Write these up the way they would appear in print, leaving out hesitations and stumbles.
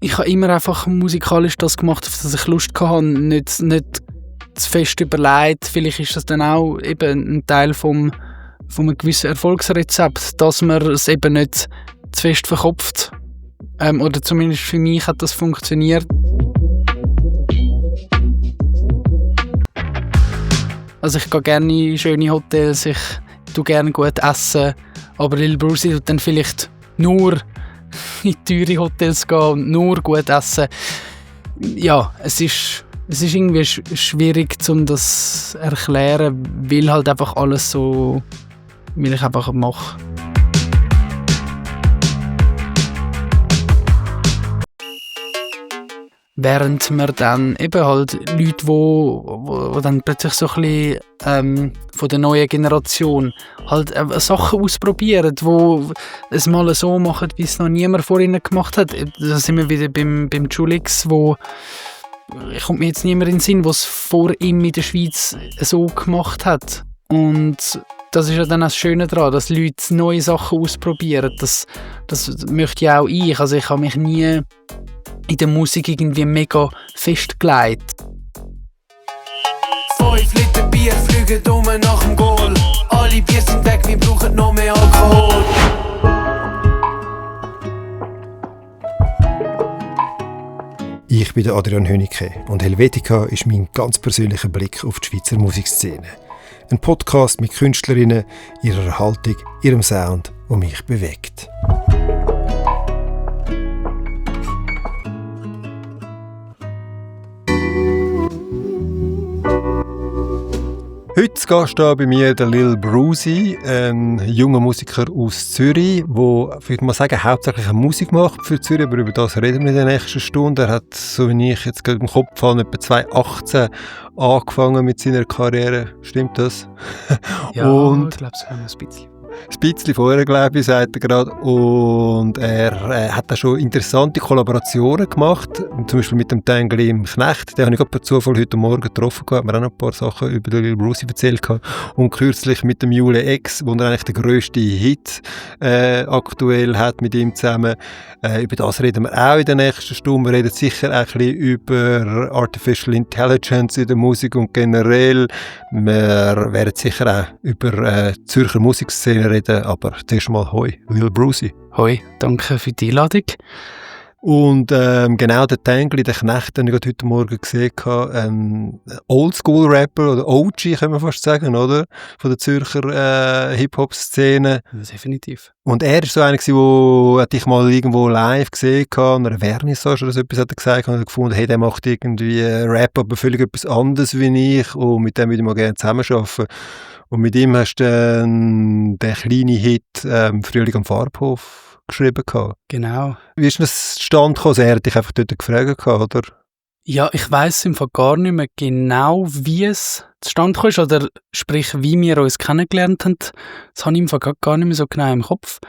ich habe immer einfach musikalisch das gemacht, auf das ich Lust hatte, nicht zu fest überlegt. Vielleicht ist das dann auch eben ein Teil vom einem gewissen Erfolgsrezept, dass man es eben nicht zu fest verkopft. Oder zumindest für mich hat das funktioniert. Also ich gehe gerne in schöne Hotels, ich tue gerne gut essen, aber Lil Brucey tut dann vielleicht nur in teure Hotels gehen und nur gut essen. Ja, es ist irgendwie schwierig, um das zu erklären, weil halt einfach alles so, weil ich einfach mache. Während wir dann eben halt Leute, wo dann plötzlich so ein bisschen von der neuen Generation halt Sachen ausprobieren, wo es mal so machen, wie es noch niemand vor ihnen gemacht hat. Da sind wir wieder beim Julix, wo kommt mir jetzt niemand in den Sinn, was vor ihm in der Schweiz so gemacht hat. Und das ist ja dann auch das Schöne daran, dass Leute neue Sachen ausprobieren. Das möchte ja auch ich. Also ich habe mich nie in der Musik irgendwie mega festgelegt. 5 Liter Bier fliegen um nach dem Goal. Alle Bier sind weg, wir brauchen noch mehr Alkohol. Ich bin der Adrian Hönecke und Helvetica ist mein ganz persönlicher Blick auf die Schweizer Musikszene. Ein Podcast mit Künstlerinnen, ihrer Haltung, ihrem Sound, der mich bewegt. Heute zu Gast bei mir der Lil Brucey, ein junger Musiker aus Zürich, der, ich würde mal sagen, hauptsächlich Musik macht für Zürich, aber über das reden wir in der nächsten Stunde. Er hat, so wie ich jetzt gerade im Kopf habe, etwa 2018 angefangen mit seiner Karriere. Stimmt das? Ja, und ich glaube, es haben wir ein bisschen. ein bisschen vorher, glaube ich, sagt er gerade. Und er hat da schon interessante Kollaborationen gemacht. Zum Beispiel mit dem Tangle im Knecht. Den habe ich gerade per Zufall heute Morgen getroffen. Hat mir auch noch ein paar Sachen über den Lil Brucey erzählt. Und kürzlich mit dem Jule X, wo er eigentlich den grössten Hit aktuell hat mit ihm zusammen. Über das reden wir auch in der nächsten Stunde. Wir reden sicher auch ein bisschen über Artificial Intelligence in der Musik und generell. Wir werden sicher auch über Zürcher Musikszene reden, aber zuerst mal hoi, Lil Brucey. Hoi, danke für die Einladung. Und genau der Tangle, den Knecht, den ich heute Morgen gesehen habe, ein Oldschool-Rapper oder OG, kann man fast sagen, oder? Von der Zürcher Hip-Hop-Szene. Ja, definitiv. Und er war so einer, der ich mal irgendwo live gesehen habe, an einer Vernissage oder so etwas hat er gesagt, und gefunden, hey, der macht irgendwie Rap, aber völlig etwas anderes wie ich, und mit dem würde ich mal gerne zusammenarbeiten. Und mit ihm hast du den kleinen Hit «Frühling am Farbhof» geschrieben. Genau. Wie ist das zustande gekommen? Also er hat dich einfach dort gefragt, oder? Ja, ich weiss im Fall gar nicht mehr genau, wie es zustande kam, oder sprich, wie wir uns kennengelernt haben. Das habe ich im Fall gar nicht mehr so genau im Kopf.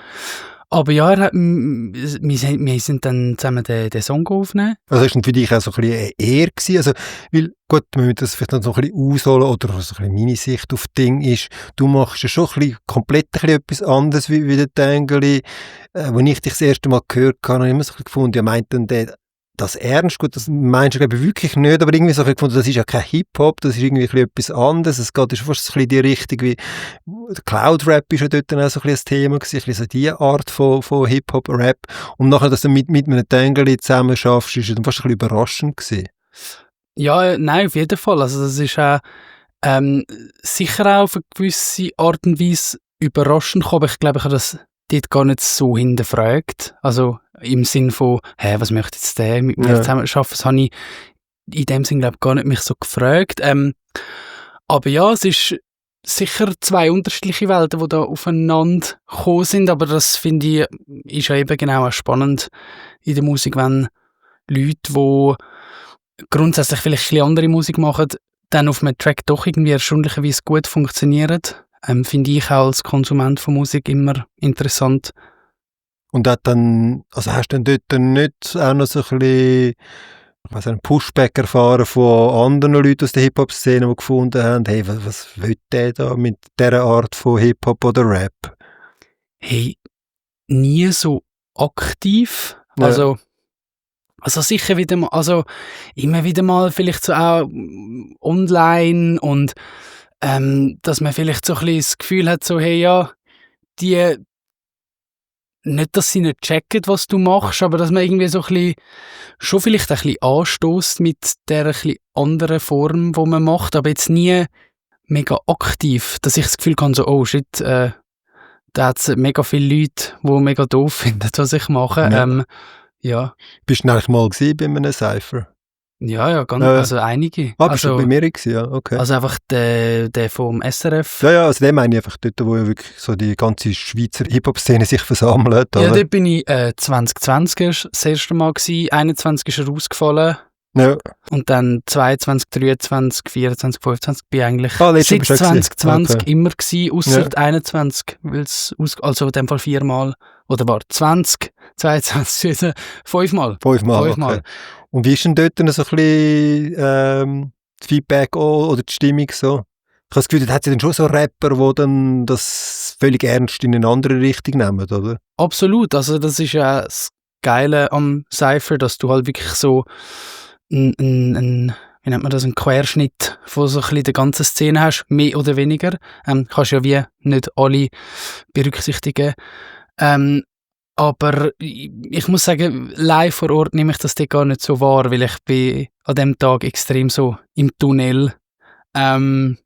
Aber ja, wir sind dann zusammen den Song aufnehmen. Also ist das für dich auch so ein bisschen eine Ehre gewesen? Also, weil, gut, wir müssen das vielleicht noch so ein bisschen ausholen, oder so ein bisschen meine Sicht auf das Ding ist, du machst ja schon ein bisschen, komplett ein bisschen etwas anderes wie der Tangle. Als ich dich das erste Mal gehört habe, habe ich immer so ein bisschen gefunden, ja, meint denn der das ernst? Gut, das meinst du, glaube ich, wirklich nicht, aber irgendwie so gefunden, das ist ja kein Hip-Hop, das ist irgendwie etwas anderes. Es geht fast so ein bisschen in die Richtung wie Cloud-Rap ist ja dort dann auch so ein bisschen das Thema gewesen, ein bisschen so diese Art von Hip-Hop-Rap. Und nachher, dass du mit einem Tangle zusammen schaffst, ist ja dann fast ein bisschen überraschend gewesen. Ja, nein, auf jeden Fall. Also das ist auch sicher auch auf eine gewisse Art und Weise überraschend gekommen, aber ich glaube, ich habe das dort gar nicht so hinterfragt. Also im Sinn von, was möchte jetzt der mit mir zusammen arbeiten? Das habe ich in dem Sinn, glaube ich, gar nicht mich so gefragt. Aber ja, es ist sicher zwei unterschiedliche Welten, die da aufeinander gekommen sind, aber das finde ich, ist ja eben genau auch spannend in der Musik, wenn Leute, die grundsätzlich vielleicht ein bisschen andere Musik machen, dann auf einem Track doch irgendwie erstaunlicherweise gut funktionieren. Finde ich auch als Konsument von Musik immer interessant. Und hast du dann dort nicht auch noch so ein bisschen einen Pushback erfahren von anderen Leuten aus der Hip-Hop-Szene, die gefunden haben, hey, was will der da mit dieser Art von Hip-Hop oder Rap? Hey, nie so aktiv. Ja. Also Also sicher wieder mal, also immer wieder mal vielleicht so auch online und dass man vielleicht so ein bisschen das Gefühl hat, so hey ja, die nicht, dass sie nicht checken, was du machst, aber dass man irgendwie so ein bisschen, schon vielleicht ein bisschen anstößt mit der ein bisschen anderen Form, die man macht, aber jetzt nie mega aktiv, dass ich das Gefühl habe, so oh shit, da hat es mega viele Leute, die mega doof finden, was ich mache. Ja. Ja. Bist du eigentlich mal gewesen bei einem Cypher? Ja, ganz, also einige. Bist du bei mir gewesen? Ja, okay. Also einfach der vom SRF. Ja, also den meine ich einfach dort, wo ja wirklich so die ganze Schweizer Hip-Hop-Szene sich versammelt. Ja, oder? dort bin ich 2020 das erste Mal gewesen, 21 ist er rausgefallen. Ja. Und dann 22, 23, 24, 25 bin ich eigentlich letztes seit Mal schon 2020 okay. immer gewesen, ausser 21, weil's also in dem Fall 4-mal, oder war 20, 22, 5-mal. 5-mal, Fünfmal. okay. Und wie ist denn dort so ein bisschen das Feedback oder die Stimmung so? Ich habe das Gefühl, da hat es dann schon so Rapper, die dann das völlig ernst in eine andere Richtung nehmen, oder? Absolut, also das ist ja das Geile am Cypher, dass du halt wirklich so wie nennt man das, einen Querschnitt von so ein bisschen der ganzen Szene hast, mehr oder weniger. Kannst ja wie nicht alle berücksichtigen. Aber ich muss sagen, live vor Ort nehme ich das gar nicht so wahr, weil ich bin an dem Tag extrem so im Tunnel. Und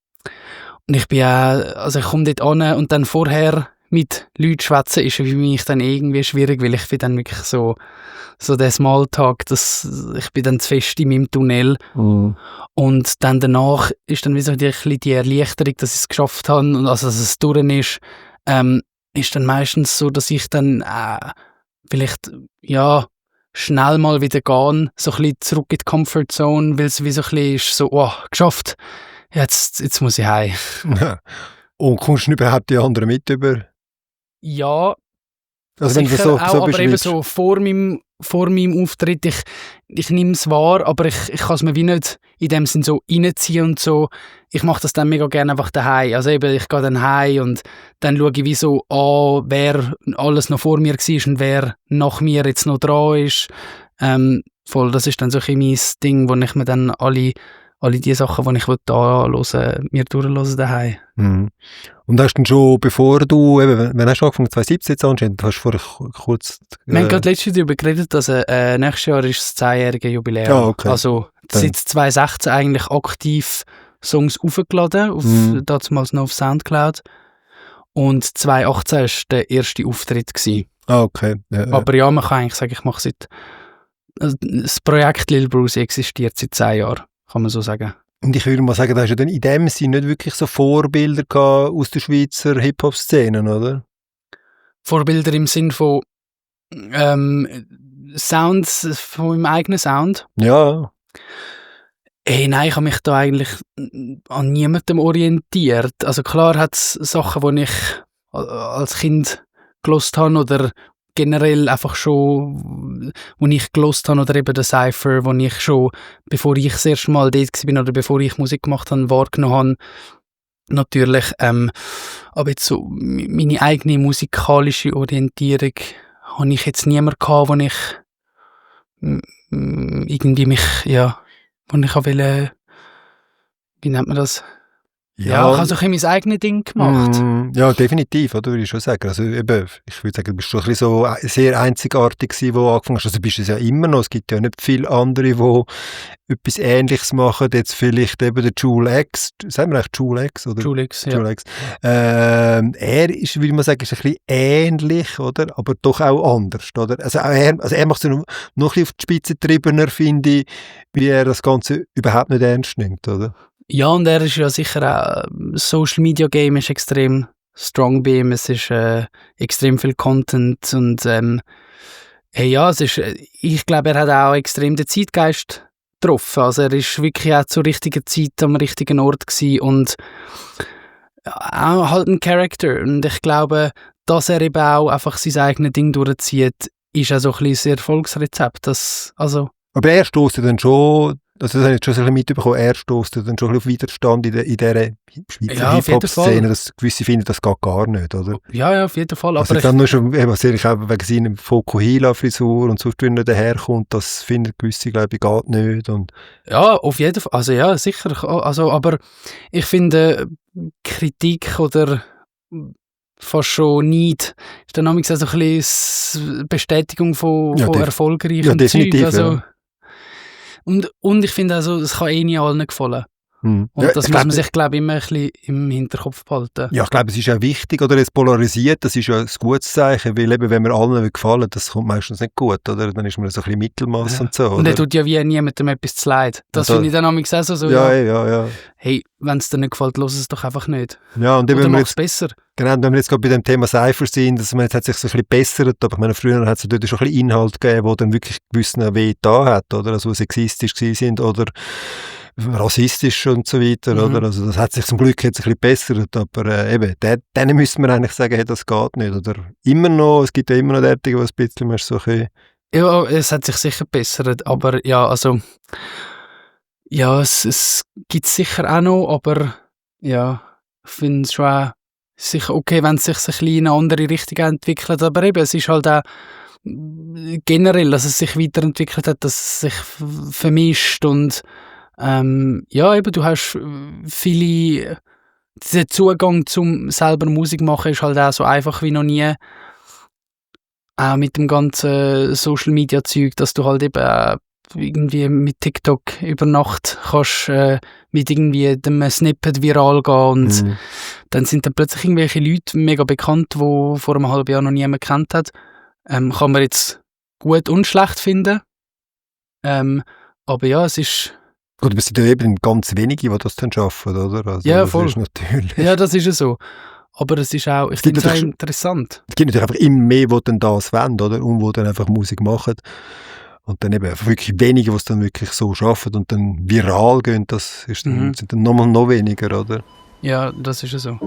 ich bin also ich komme dort an und dann vorher mit Leuten schwätzen ist für mich dann irgendwie schwierig, weil ich bin dann wirklich so der Smalltalk, ich bin dann zu fest in meinem Tunnel. Und dann danach ist dann wie so die Erleichterung, dass ich es geschafft habe und also dass es durch ist dann meistens so, dass ich dann vielleicht ja schnell mal wieder gehe, so ein bisschen zurück in die Comfortzone, weil es wie so ein bisschen ist, so, oh, geschafft, jetzt muss ich heim. Und kommst du überhaupt die anderen mit über? Ja, also wenn sicher du so aber eben so vor meinem Auftritt, ich nehme es wahr, aber ich kann es mir wie nicht in dem Sinn so reinziehen und so. Ich mache das dann mega gerne einfach daheim. Also eben, ich gehe dann heim und dann schaue ich wie so an, wer alles noch vor mir war und wer nach mir jetzt noch dran ist. Voll, das ist dann so ein mein Ding, wo ich mir dann alle die Sachen, die ich anhören, mir durchlesen daheim. Mhm. Und hast du dann schon, bevor du, eben, wenn hast du angefangen, 2017 jetzt anscheinend, hast du vorher kurz... Wir haben gerade letztes Jahr darüber geredet, dass nächstes Jahr ist das 10-jährige Jubiläum. Ja, okay. Also seit 2016 eigentlich aktiv Songs aufgeladen, damals noch auf Soundcloud. Und 2018 war der erste Auftritt gewesen. Okay. Ja. Aber ja, man kann eigentlich sagen, ich mache das Projekt Lil Brucey existiert seit 10 Jahren, kann man so sagen. Und ich würde mal sagen, da hast du dann in dem Sinne nicht wirklich so Vorbilder gehabt aus der Schweizer Hip-Hop-Szene, oder? Vorbilder im Sinn von Sounds, von meinem eigenen Sound? Ja. Hey, nein, ich habe mich da eigentlich an niemandem orientiert. Also klar hat es Sachen, die ich als Kind gehört habe oder generell einfach schon, wo ich gehört habe, oder eben der Cypher, wo ich schon, bevor ich das erste Mal dort war oder bevor ich Musik gemacht habe, wahrgenommen habe. Natürlich, aber jetzt so meine eigene musikalische Orientierung habe ich jetzt niemanden gehabt, wo ich irgendwie mich, ja, wo ich auch will, wie nennt man das? Ja, ich habe so ein bisschen mein eigenes Ding gemacht. Ja, definitiv, oder, würde ich schon sagen. Also eben, ich würde sagen, du bist schon ein bisschen so sehr einzigartig gewesen, wo du angefangen hast. Also bist du es ja immer noch. Es gibt ja nicht viele andere, die etwas Ähnliches machen. Jetzt vielleicht eben der Jule X. Sagen wir eigentlich Jule X? Oder? Jule X, ja. Jule X. Er ist, würde man sagen, ist ein bisschen ähnlich, oder? Aber doch auch anders, oder? Also er macht es noch ein bisschen auf die Spitze getriebener, finde ich, wie er das Ganze überhaupt nicht ernst nimmt, oder? Ja, und er ist ja sicher auch, Social Media Game ist extrem strong bei ihm, es ist extrem viel Content und hey, ja, es ist, ich glaube, er hat auch extrem den Zeitgeist getroffen, also er ist wirklich auch zur richtigen Zeit am richtigen Ort gewesen und auch halt ein Charakter und ich glaube, dass er eben auch einfach sein eigenes Ding durchzieht, ist auch so ein bisschen das Erfolgsrezept, aber er stößt dann schon Also das habe ich schon so ein bisschen mitbekommen, er stößt dann schon ein bisschen auf Widerstand in dieser Schweizer Ja, auf jeden Hip-Hop-Szene, Fall. dass gewisse finden, das geht gar nicht, oder? Ja, auf jeden Fall. Also Aber dann nur schon, eben, ich auch wegen seiner Fokuhila-Frisur und sonst, wenn er daherkommt, das finden gewisse, glaube ich, geht nicht. Und ja, auf jeden Fall. Also ja, sicher. Also, aber ich finde, Kritik oder fast schon nicht, ist dann manchmal so ein bisschen Bestätigung von Ja, erfolgreichen definitiv, Zeug. Also, ja. und ich finde also, es kann eh nicht allen gefallen. Und Ja, das ich muss glaube, man sich, glaube ich, immer ein bisschen im Hinterkopf behalten. ja, ich glaube, es ist auch wichtig, oder es polarisiert, das ist ja ein gutes Zeichen, weil eben, wenn wir allen gefallen, das kommt meistens nicht gut, oder? Dann ist man so ein bisschen Mittelmaß Ja. und so, Und oder? er tut ja wie niemandem etwas zu leid. Das Also, finde ich dann manchmal auch so, ja. hey, wenn es dir nicht gefällt, lass es doch einfach nicht. Ja, und eben, Oder wenn wir mach jetzt es besser. Genau, wenn wir jetzt gerade bei dem Thema Cypher sind, dass man jetzt hat sich so ein bisschen bessert, aber ich meine, früher hat es dort schon ein bisschen Inhalt gegeben, der dann wirklich gewissen weh da hat, oder? Also sexistisch gewesen sind oder rassistisch und so weiter, oder? Also das hat sich zum Glück jetzt ein bisschen bessert, aber eben, denen müsste man eigentlich sagen, hey, das geht nicht, oder? Immer noch, es gibt ja immer noch derartige, die ein bisschen mehr so ein bisschen... Ja, es hat sich sicher bessert, aber ja, also ja, es gibt sicher auch noch, aber ja, ich finde es schon auch sicher okay, wenn es sich ein bisschen in eine andere Richtung entwickelt, aber eben, es ist halt auch generell, dass es sich weiterentwickelt hat, dass es sich vermischt und ja, eben, du hast viele, der Zugang zum selber Musik machen ist halt auch so einfach wie noch nie. Auch mit dem ganzen Social-Media-Zeug, dass du halt eben irgendwie mit TikTok über Nacht kannst mit irgendwie dem Snippet viral gehen und dann sind dann plötzlich irgendwelche Leute mega bekannt, die vor einem halben Jahr noch niemand kennt hat. Kann man jetzt gut und schlecht finden. Aber ja, es ist... Gut, aber es sind ja eben ganz wenige, die das dann schaffen, oder? Also, Ja, das voll. ist natürlich... Ja, das ist ja so. Aber es ist auch, ich finde es auch interessant. Es gibt natürlich einfach immer mehr, die dann das wollen, oder? Und die dann einfach Musik machen. Und dann eben wirklich wenige, die es dann wirklich so schaffen und dann viral gehen, das ist dann, sind dann noch weniger, oder? Ja, das ist ja so.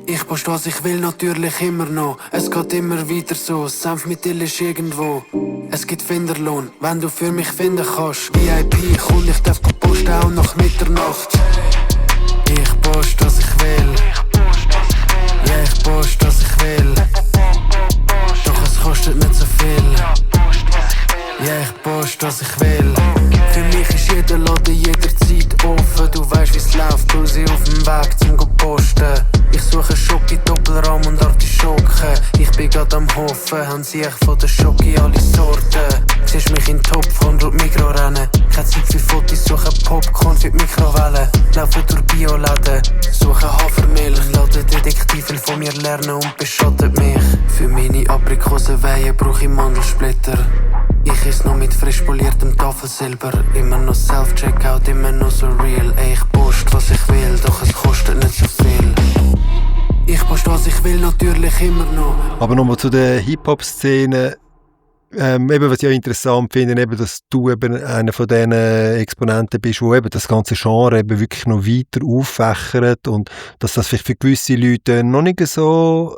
Ich poste, was ich will, natürlich immer noch. Es geht immer weiter so, Senf mit Dill ist irgendwo. Es gibt Finderlohn, wenn du für mich finden kannst. VIP, komm, ich darf posten auch nach Mitternacht. Ich poste, was ich will. Ja, ich poste, was ich will. Doch es kostet nicht so viel. Ja, ich poste, was ich will. Für mich ist jeder Laden jederzeit offen. Du weißt, wie's läuft, hol sie auf dem Weg zum posten. Ich suche Schoki, Doppelrahm und Artischocken. Ich bin grad am Hoffen, haben sie echt von der Schoki alle Sorten. Siehst mich in Topf und durch Mikro rennen. Keine Zeit für Fotos, suche Popcorn für die Mikrowelle. Laufe durch Bioläden, suche Hafermilch. Lade Detektiven von mir lernen und beschattet mich. Für meine Aprikosenweihe brauch ich Mandelsplitter. Ich esse noch mit frisch poliertem Tafelsilber. Immer noch Self-Checkout, immer noch so real. Ey, ich poste, was ich will, doch es kostet nicht so viel. Ich poste, was ich will, natürlich immer noch. Aber nochmal zu der Hip-Hop-Szene. Eben, was ich auch interessant finde, eben, dass du eben einer von diesen Exponenten bist, wo eben das ganze Genre eben wirklich noch weiter auffächert und dass das vielleicht für gewisse Leute noch nicht so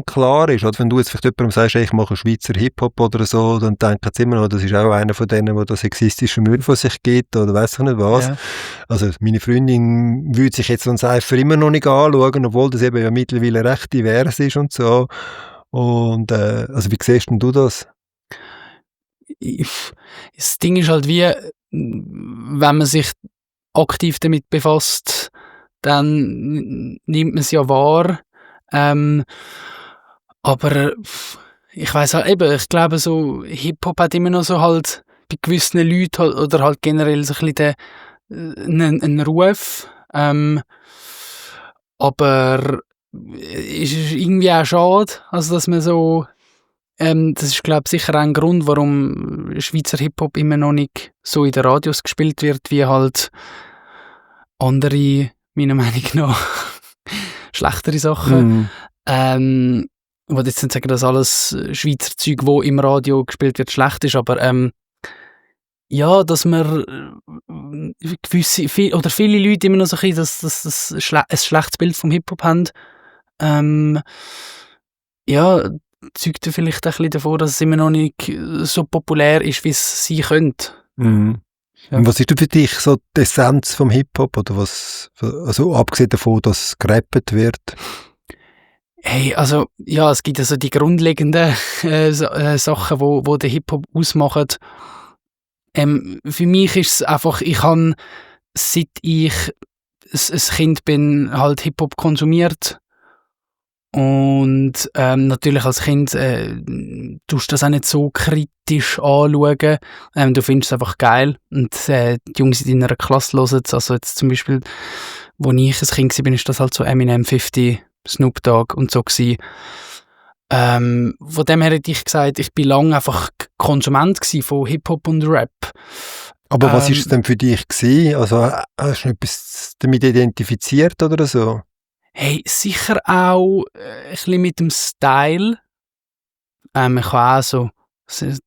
klar ist. Oder wenn du jetzt vielleicht jemandem sagst, ich mache Schweizer Hip-Hop oder so, dann denken sie immer noch, das ist auch einer von denen, der das sexistische Müll von sich gibt oder weiss ich nicht was. Ja. Also meine Freundin würde sich jetzt so einen Cypher immer noch nicht anschauen, obwohl das eben ja mittlerweile recht divers ist und so. Und also wie siehst denn du das? Das Ding ist halt wie, wenn man sich aktiv damit befasst, dann nimmt man es ja wahr. Aber ich weiss halt eben, ich glaube so, Hip-Hop hat immer noch so halt bei gewissen Leuten halt, oder halt generell so ein bisschen einen Ruf. Aber ist irgendwie auch schade, also dass man so das ist, glaube ich, sicher ein Grund, warum Schweizer Hip-Hop immer noch nicht so in den Radios gespielt wird, wie halt andere, meiner Meinung nach, schlechtere Sachen. Ich wollte jetzt nicht sagen, dass alles Schweizer Zeug, wo im Radio gespielt wird, schlecht ist, aber ja, dass man viele Leute immer noch so ein bisschen ein schlechtes Bild vom Hip-Hop haben. Ja, zeugt vielleicht ein bisschen davon, dass es immer noch nicht so populär ist, wie es sein könnte. Ja. Und was ist denn für dich so die Essenz vom Hip-Hop? Oder was, also abgesehen davon, dass gerappt wird? Hey, also, ja, es gibt also die grundlegenden Sachen, wo den Hip-Hop ausmachen. Für mich ist es einfach, ich habe, seit ich ein Kind bin, halt Hip-Hop konsumiert. Und natürlich als Kind tust du das auch nicht so kritisch anschauen. Du findest es einfach geil. Und die Jungs in deiner Klasse hören es. Also jetzt zum Beispiel, wo ich ein Kind war, ist das halt so Eminem, 50, Snoop Dogg und so gewesen. Von dem her hätte ich gesagt, ich bin lange einfach Konsument gewesen von Hip-Hop und Rap. Aber was ist es denn für dich gewesen? Also hast du etwas damit identifiziert oder so? Hey, sicher auch ein bisschen mit dem Style. Ich habe auch so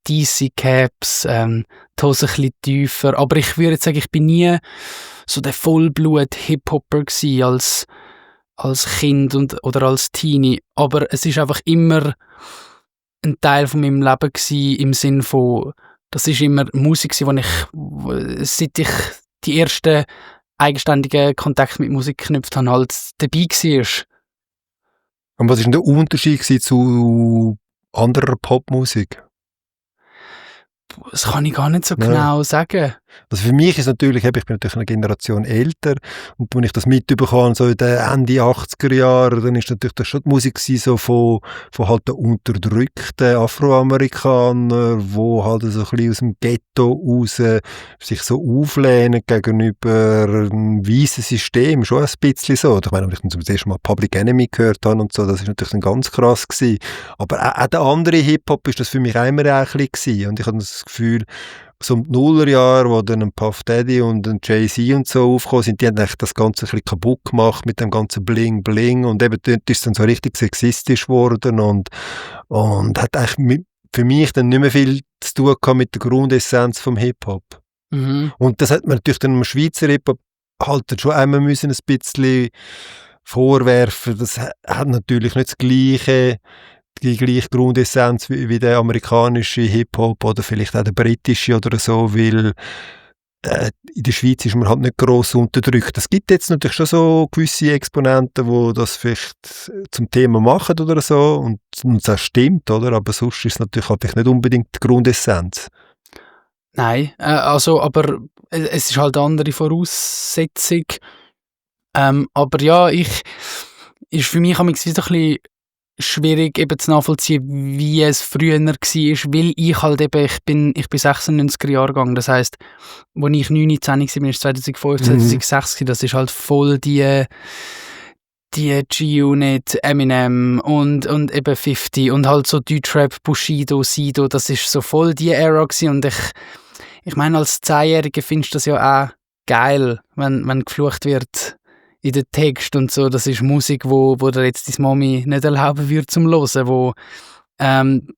DC-Caps, die Hose ein bisschen tiefer. Aber ich würde sagen, ich bin nie so der Vollblut-Hip-Hopper gewesen als Kind oder als Teenie. Aber es ist einfach immer ein Teil von meinem Leben gewesen, im Sinn von, das ist immer Musik gewesen, seit ich die ersten eigenständigen Kontakt mit Musik geknüpft habe, halt dabei war. Und was ist denn der Unterschied zu anderer Popmusik? Das kann ich gar nicht so genau sagen. Also für mich ist natürlich, ich bin natürlich eine Generation älter und wenn ich das mitbekomme, so in den Ende 80er Jahre, dann ist natürlich das schon die Musik so von halt den unterdrückten Afroamerikanern, die halt so ein bisschen aus dem Ghetto raus sich so auflehnen gegenüber einem weißen System, schon ein bisschen so. Ich meine, als ich zum ersten Mal Public Enemy gehört habe und so, das ist natürlich dann ganz krass gewesen. Aber auch der andere Hip-Hop ist das für mich immer ein bisschen gewesen. Und ich habe das Gefühl, so um die Nullerjahre, wo dann ein Puff Daddy und ein Jay-Z und so aufgekommen sind, die haben eigentlich das Ganze ein bisschen kaputt gemacht mit dem ganzen Bling-Bling und eben dort ist es dann so richtig sexistisch geworden und hat eigentlich für mich dann nicht mehr viel zu tun gehabt mit der Grundessenz vom Hip-Hop. Mhm. Und das hat man natürlich dann im Schweizer Hip-Hop halt schon einmal müssen ein bisschen vorwerfen. Das hat natürlich nicht die gleiche Grundessenz wie der amerikanische Hip-Hop oder vielleicht auch der britische oder so, weil in der Schweiz ist man halt nicht gross unterdrückt. Es gibt jetzt natürlich schon so gewisse Exponenten, die das vielleicht zum Thema machen oder so und das stimmt, oder? Aber sonst ist es natürlich halt nicht unbedingt die Grundessenz. Nein, aber es ist halt eine andere Voraussetzung. Aber ja, ist für mich manchmal so ein bisschen schwierig eben zu nachvollziehen, wie es früher war, weil ich halt eben, ich bin 96er Jahrgang, das heisst, als ich 19 war, ist 2005, 2006, das ist halt voll die G-Unit, Eminem und eben 50 und halt so Deutschrap, Bushido, Sido, das ist so voll die Ära gewesen und ich meine, als 10-Jähriger findest du das ja auch geil, wenn geflucht wird in den Text und so, das ist Musik, wo dir jetzt deine Mami nicht erlauben würde zum Hören,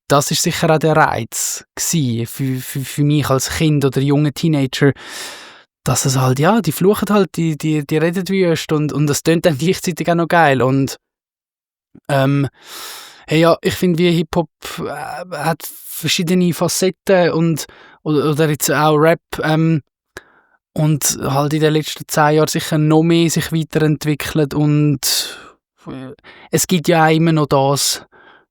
das ist sicher auch der Reiz gewesen, für mich als Kind oder junge Teenager, dass es halt, ja, die fluchen halt, die reden wüst und das tönt dann gleichzeitig auch noch geil und hey, ja, ich finde, wie Hip-Hop hat verschiedene Facetten oder jetzt auch Rap, und halt in den letzten 10 Jahren sicher noch mehr sich weiterentwickelt und es gibt ja auch immer noch das,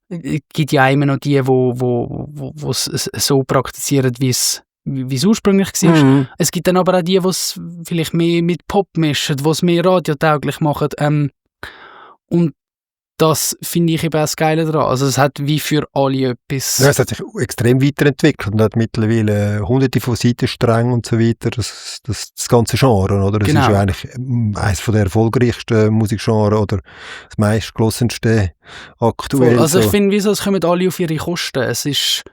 es gibt ja auch immer noch die, wo es so praktizieren, wie es ursprünglich war. Mhm. Es gibt dann aber auch die, die es vielleicht mehr mit Pop mischen, die es mehr radiotauglich machen. Und das finde ich eben auch das Geile daran. Also es hat wie für alle etwas. Ja, es hat sich extrem weiterentwickelt und hat mittlerweile hunderte von Seitensträngen und so weiter, das ganze Genre, oder? Das ist ja eigentlich eines der erfolgreichsten Musikgenres oder das meistgelosenste aktuell. Also ich finde, wieso, es kommen alle auf ihre Kosten. Es ist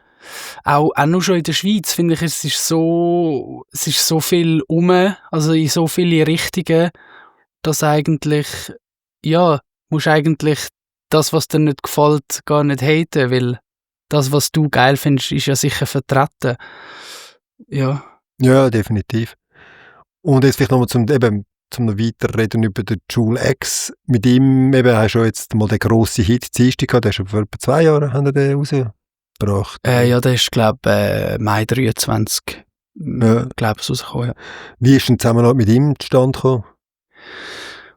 auch nur schon in der Schweiz, finde ich, es ist so viel also in so viele Richtungen, dass eigentlich, ja, musst eigentlich das, was dir nicht gefällt, gar nicht haten, weil das, was du geil findest, ist ja sicher vertreten. Ja. Ja, definitiv. Und jetzt vielleicht nochmal zum Weiterreden über den Jul X. Mit ihm eben hast du jetzt mal den grossen Hit Dienstag gehabt, der ist schon vor etwa 2 Jahren, haben wir den rausgebracht. Ja, der ist, glaube ich, Mai 23 glaube ich, rausgekommen. Ja. Wie ist denn die Zusammenarbeit mit ihm zustande gekommen?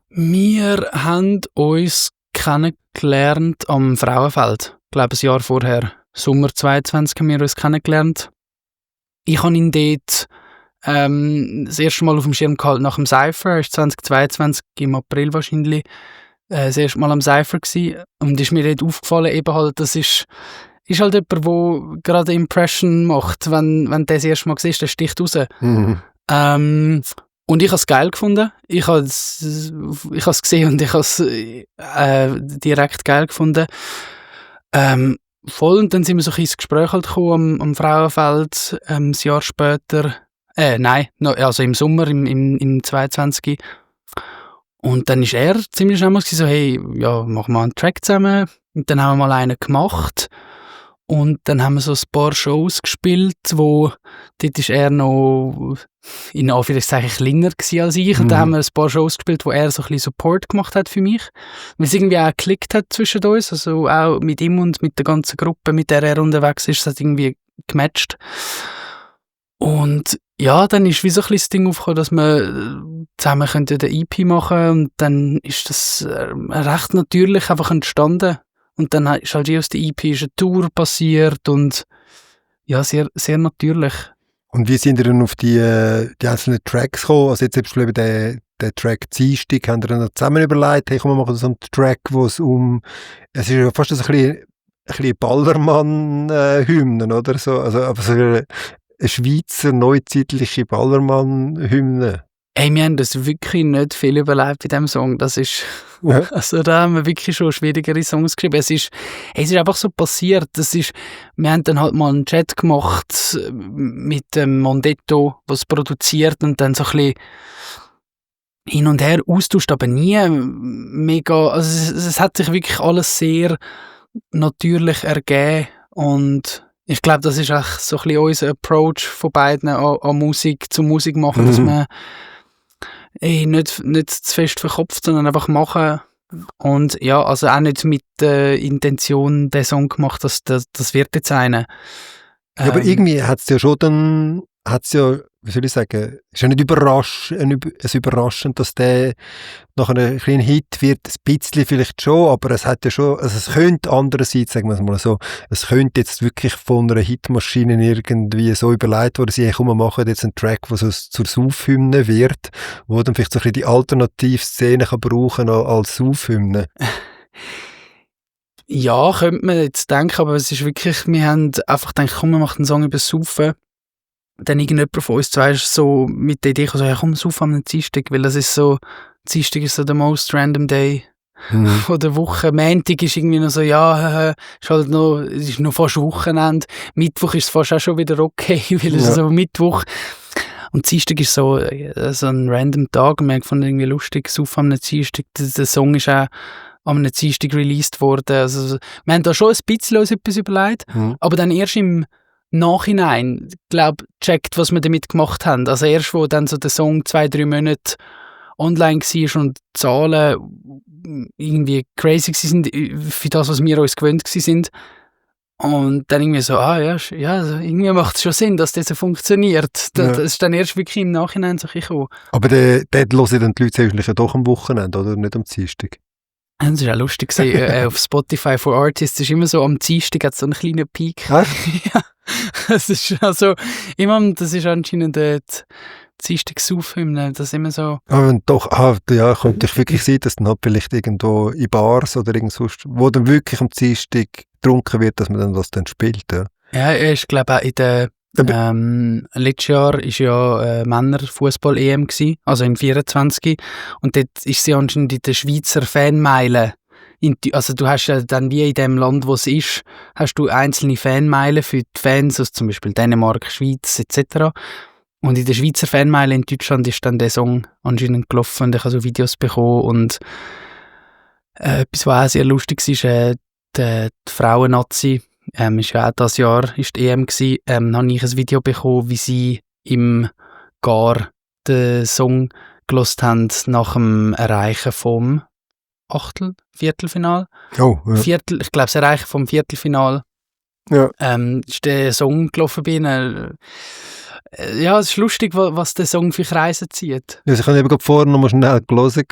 Wir haben uns kennengelernt am Frauenfeld. Ich glaube, ein Jahr vorher. Sommer 22 haben wir uns kennengelernt. Ich habe ihn dort das erste Mal auf dem Schirm gehalten nach dem Cypher. Er war 2022 im April wahrscheinlich das erste Mal am Cypher gewesen. Und ist mir dort aufgefallen, eben halt, das ist halt jemand, der gerade Impression macht. Wenn der das erste Mal siehst, der sticht raus. Mhm. Und ich habe es geil gefunden. Ich habe es gesehen und ich habe es direkt geil gefunden. Voll, und dann sind wir so ein bisschen ins Gespräch halt gekommen am Frauenfeld, ein Jahr später. Also im Sommer, im 22. Und dann ist er ziemlich schnell mal so, hey, ja, machen wir einen Track zusammen. Und dann haben wir mal einen gemacht. Und dann haben wir so ein paar Shows gespielt, wo dort ist er noch in Anführungszeichen kleiner gewesen als ich. Und dann haben wir ein paar Shows gespielt, wo er so ein bisschen Support gemacht hat für mich. Weil es irgendwie auch geklickt hat zwischen uns. Also auch mit ihm und mit der ganzen Gruppe, mit der er unterwegs ist, es hat irgendwie gematcht. Und ja, dann ist wie so ein bisschen das Ding aufgekommen, dass wir zusammen eine EP machen können. Und dann ist das recht natürlich einfach entstanden. Und dann ist halt aus der EP eine Tour passiert und ja, sehr, sehr natürlich. Und wie sind ihr dann auf die einzelnen Tracks gekommen? Also jetzt zum Beispiel eben den Track «Dienstag», haben ihr dann zusammen überlegt, hey, komm, wir machen so einen Track, wo es ist ja fast so ein bisschen Ballermann-Hymnen, oder? So, also aber so eine Schweizer neuzeitliche Ballermann-Hymne. Hey, wir haben das wirklich nicht viel überlebt bei diesem Song. Das ist, also da haben wir wirklich schon schwierigere Songs geschrieben. Es ist einfach so passiert. Wir haben dann halt mal einen Chat gemacht mit dem Mondetto, was produziert, und dann so ein bisschen hin und her austauscht, aber nie mega, also es hat sich wirklich alles sehr natürlich ergeben, und ich glaube, das ist auch so ein bisschen unser Approach von beiden an Musik, zum Musik machen, dass man nicht zu fest verkopft, sondern einfach machen. Und ja, also auch nicht mit der Intention den Song gemacht, dass das wird jetzt einer. Ja, aber irgendwie hat es ja schon dann, wie soll ich sagen, ist ja nicht überraschend, dass der nach einem kleinen Hit wird, ein bisschen vielleicht schon, aber es hat ja schon, also es könnte andererseits, sagen wir es mal so, es könnte jetzt wirklich von einer Hitmaschine irgendwie so überlegt worden sein, komm, wir machen jetzt einen Track, der so zur Saufhymne wird, wo dann vielleicht so ein bisschen die Alternativszene kann brauchen als Saufhymne. Ja, könnte man jetzt denken, aber es ist wirklich, wir haben einfach gedacht, komm, wir machen einen Song über das Saufen. Dann irgendjemand von uns zwei ist so mit der Idee gekommen, so, ja, komm, sauf am Dienstag, weil das ist so, Dienstag ist so der most random day von der Woche. Montag ist irgendwie noch so, ja, es ist noch fast Wochenende. Mittwoch ist es fast auch schon wieder okay, weil es so Mittwoch. Und Dienstag ist so ein random Tag, und wir haben gefunden, irgendwie lustig, sauf am Dienstag. Der Song ist auch am Dienstag released worden. Also, wir haben da schon ein bisschen uns etwas überlegt, aber dann erst im Nachhinein, glaube checkt, was wir damit gemacht haben. Also erst, wo dann so der Song 2-3 Monate online war und die Zahlen irgendwie crazy sind für das, was wir uns gewöhnt sind. Und dann irgendwie so, also irgendwie macht es schon Sinn, dass das so funktioniert. Das ist dann erst wirklich im Nachhinein so gekommen. Aber der hören dann die Leute eigentlich doch am Wochenende, oder nicht am Dienstag? Das war auch lustig. Auf Spotify for Artists ist immer so, am Dienstag hat es so einen kleinen Peak. Ja, das ist also immer, das ist anscheinend der Dienstag-Saufhymne, das ist immer so. Aber doch, könnte ich wirklich sein, dass dann halt vielleicht irgendwo in Bars oder irgend sonst, wo dann wirklich am Dienstag getrunken wird, dass man dann das dann spielt. Ja, ich glaube auch in der letztes Jahr war ja Männerfußball-EM gewesen, also in 24, und dort ist sie anscheinend in der Schweizer Fanmeile. Also du hast ja dann wie in dem Land, wo es ist, hast du einzelne Fanmeilen für die Fans, also zum Beispiel Dänemark, Schweiz etc. Und in der Schweizer Fanmeile in Deutschland ist dann der Song anscheinend gelaufen, und ich habe so Videos bekommen, und etwas, was auch sehr lustig ist, die Frauen-Nazi, ist ja auch dieses Jahr ist die EM gewesen, habe ich ein Video bekommen, wie sie im Gar den Song gehört haben nach dem Erreichen vom Viertelfinal. Oh, ja. Ich glaube, das Erreichen vom Viertelfinal. Ja. Ist der Song gelaufen bei ihnen. Ja, es ist lustig, was der Song für Kreise zieht. Also ich habe eben gerade vorher noch mal schnell gelesen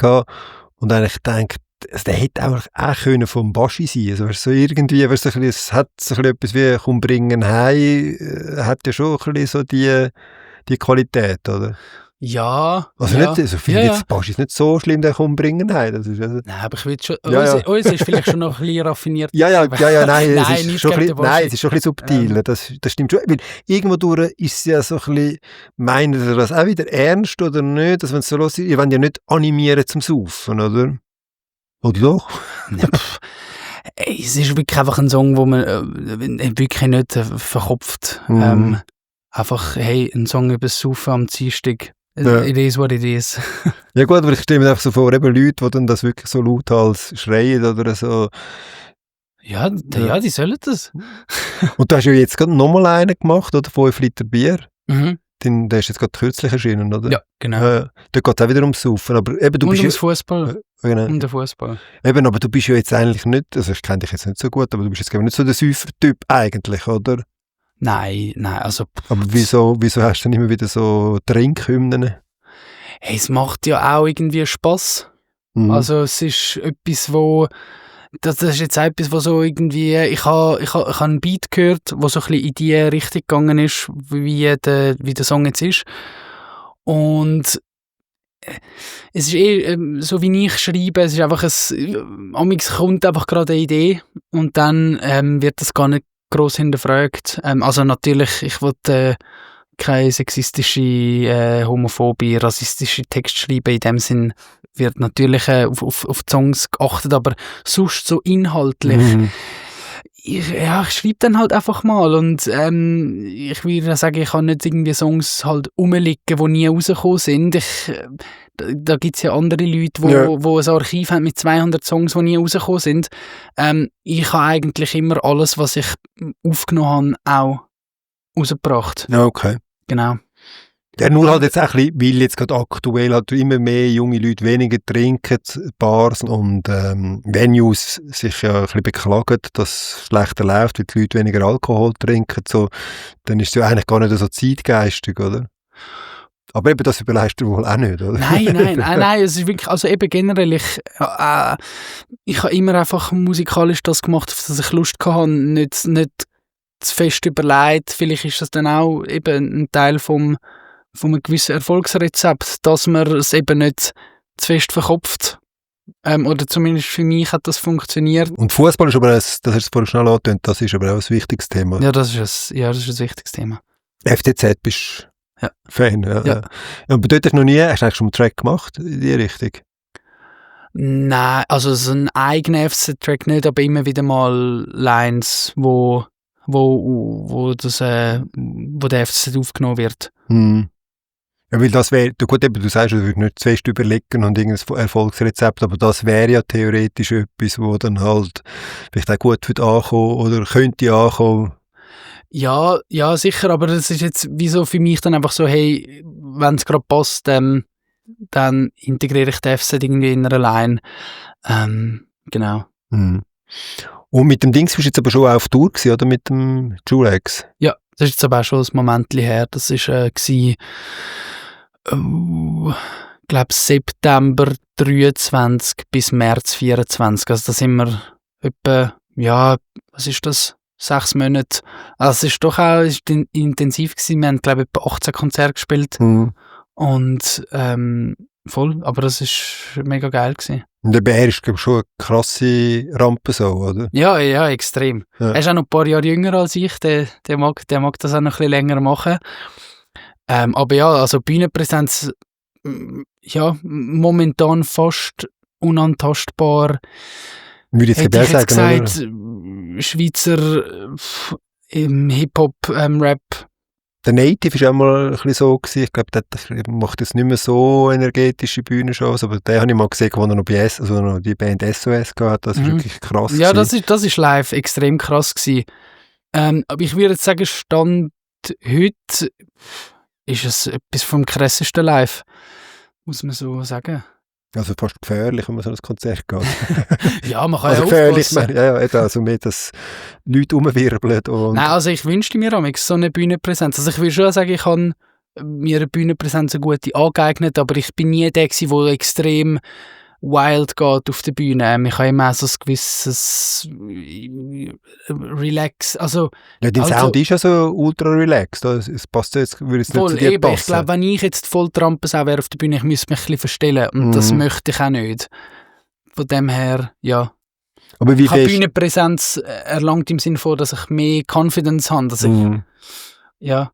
und eigentlich gedacht, also der hätte auch können vom Baschi sein. Also so irgendwie, es hat so ein bisschen etwas wie «Komm, bringen heim», hat ja schon ein bisschen so die Qualität, oder? Ja. Also ja. nicht, also ich finde jetzt Baschi ist nicht so schlimm, der «Komm, bringen heim». Das ist also Nein, aber ich will schon, Ja, uns ist vielleicht schon noch ein bisschen raffiniert. nein, Nein, es nicht ist schon ein gegen den bisschen, nein, Baschi. es ist schon ein bisschen subtiler, das stimmt schon. Weil irgendwo durch ist es ja so ein bisschen, meint ihr das auch wieder ernst oder nicht? Dass wenn es so los ist, ihr wollt ja nicht animieren zum Saufen, oder? Oder doch? Es ist wirklich einfach ein Song, wo man wirklich nicht verkopft. Mhm. Einfach, hey, ein Song über das Saufen am Dienstag. Ja. It is what it is. Ja gut, aber ich stelle mir einfach so vor, eben Leute, die dann das wirklich so lauthals schreien oder so. Ja, die sollen das. Und du hast ja jetzt gerade nochmal einen gemacht, oder? 5 Liter Bier. Mhm. Der ist jetzt gerade kürzlich erschienen, oder? Ja, genau. Da geht es auch wieder ums Saufen. Aber eben, du Und bist ums Fußball. genau. Um den Fußball. Eben, aber du bist ja jetzt eigentlich nicht, also ich kenne dich jetzt nicht so gut, aber du bist jetzt glaube ich nicht so der Säufer-Typ eigentlich, oder? Nein, also. Aber wieso hast du dann immer wieder so Trinkhymnen? Hey, es macht ja auch irgendwie Spass. Mhm. Also es ist etwas, das ist jetzt etwas, wo so irgendwie, ich habe einen Beat gehört, wo so ein bisschen in die Richtung gegangen ist, wie der Song jetzt ist. Und es ist so wie ich schreibe, es ist einfach amigs kommt einfach gerade eine Idee und dann wird das gar nicht gross hinterfragt. Also natürlich, ich wollte keine sexistische, homophobe, rassistische Text schreiben. In dem Sinn wird natürlich auf die Songs geachtet, aber sonst so inhaltlich. Mhm. Ich schreibe dann halt einfach mal und ich würde sagen, ich habe nicht irgendwie Songs halt rumliegen, die nie rausgekommen sind. Da gibt es ja andere Leute, die ein Archiv haben mit 200 Songs, die nie rausgekommen sind. Ich habe eigentlich immer alles, was ich aufgenommen habe, auch rausgebracht. Ja, okay. Genau. Ja, nur halt jetzt auch ein bisschen, weil jetzt gerade aktuell halt immer mehr junge Leute weniger trinken, Bars und Venues sich ja ein bisschen beklagen, dass es schlechter läuft, weil die Leute weniger Alkohol trinken, so, dann ist es ja eigentlich gar nicht so zeitgeistig, oder? Aber eben, das überleistet wohl auch nicht, oder? Nein, es ist wirklich, also eben generell, ich habe immer einfach musikalisch das gemacht, auf das ich Lust hatte, nicht zu fest überlegt. Vielleicht ist das dann auch eben ein Teil von einem gewissen Erfolgsrezept, dass man es eben nicht zu fest verkopft. Oder zumindest für mich hat das funktioniert. Und Fußball ist aber, das hast du vorhin schnell angetönt, das ist aber auch ein wichtiges Thema. Ja, das ist ein wichtiges Thema. FCZ bist Ja. Fan, ja. Ja. Aber dort hast du eigentlich schon einen Track gemacht in die Richtung? Nein, also so ein eigener FC-Track nicht, aber immer wieder mal Lines, wo der FCZ aufgenommen wird. Hm. Ja, weil das wäre, gut, eben, du sagst, du würdest nicht zuerst überlegen und irgendein Erfolgsrezept, aber das wäre ja theoretisch etwas, wo dann halt vielleicht auch gut wird ankommen oder könnte ankommen. Ja, sicher, aber das ist jetzt wieso für mich dann einfach so, hey, wenn es gerade passt, dann integriere ich den FCZ irgendwie in einer Line. Genau. Hm. Und mit dem Dings bist du jetzt aber schon auf Tour gewesen, oder? Mit dem Julex? Ja, das ist jetzt aber auch schon ein Moment her. Das war, glaube September 23 bis März 24. Also da sind wir etwa, was ist das? 6 Monate. Also es ist doch auch intensiv gewesen. Wir haben, glaube ich, etwa 18 Konzerte gespielt. Mhm. Und voll, aber das ist mega geil gewesen. Und der Bär ist, glaube ich, schon eine krasse Rampe so, oder? Ja, extrem. Ja. Er ist auch noch ein paar Jahre jünger als ich. Der mag das auch noch ein bisschen länger machen. Aber ja, also Bühnenpräsenz, momentan fast unantastbar. Würde ich jetzt Hätte ich jetzt sagen, gesagt, oder? Schweizer im Hip-Hop, Rap. Der Native war auch mal ein bisschen so gewesen. Ich glaube, der macht jetzt nicht mehr so energetische Bühnenshows, aber den habe ich mal gesehen, wo er noch noch die Band SOS gehabt. Das ist wirklich krass. Ja, gewesen. das ist live extrem krass gewesen. Aber ich würde jetzt sagen, Stand heute ist es etwas vom krassesten live, muss man so sagen. Also fast gefährlich, wenn man so ein Konzert geht. Ja, man kann Also ja gefährlich, aufpassen. ja, eben, also mehr, dass Leute rumwirbeln und... Nein, also ich wünschte mir auch so eine Bühnenpräsenz. Also ich will schon sagen, ich habe mir eine Bühnenpräsenz eine gute angeeignet, aber ich bin nie der gewesen, der extrem wild geht auf der Bühne. Ich habe immer so ein gewisses Relax, also Ja, dein also- Sound ist ja so ultra relaxed. Es passt jetzt, würde es nicht voll zu dir eben. passen. Ich glaube, wenn ich jetzt voll Trampensau wäre auf der Bühne, ich müsste mich ein bisschen verstellen und das möchte ich auch nicht. Von dem her, ja. Aber wie Ich habe fest... Bühnenpräsenz erlangt im Sinne von, dass ich mehr Confidence habe, dass ich, ja.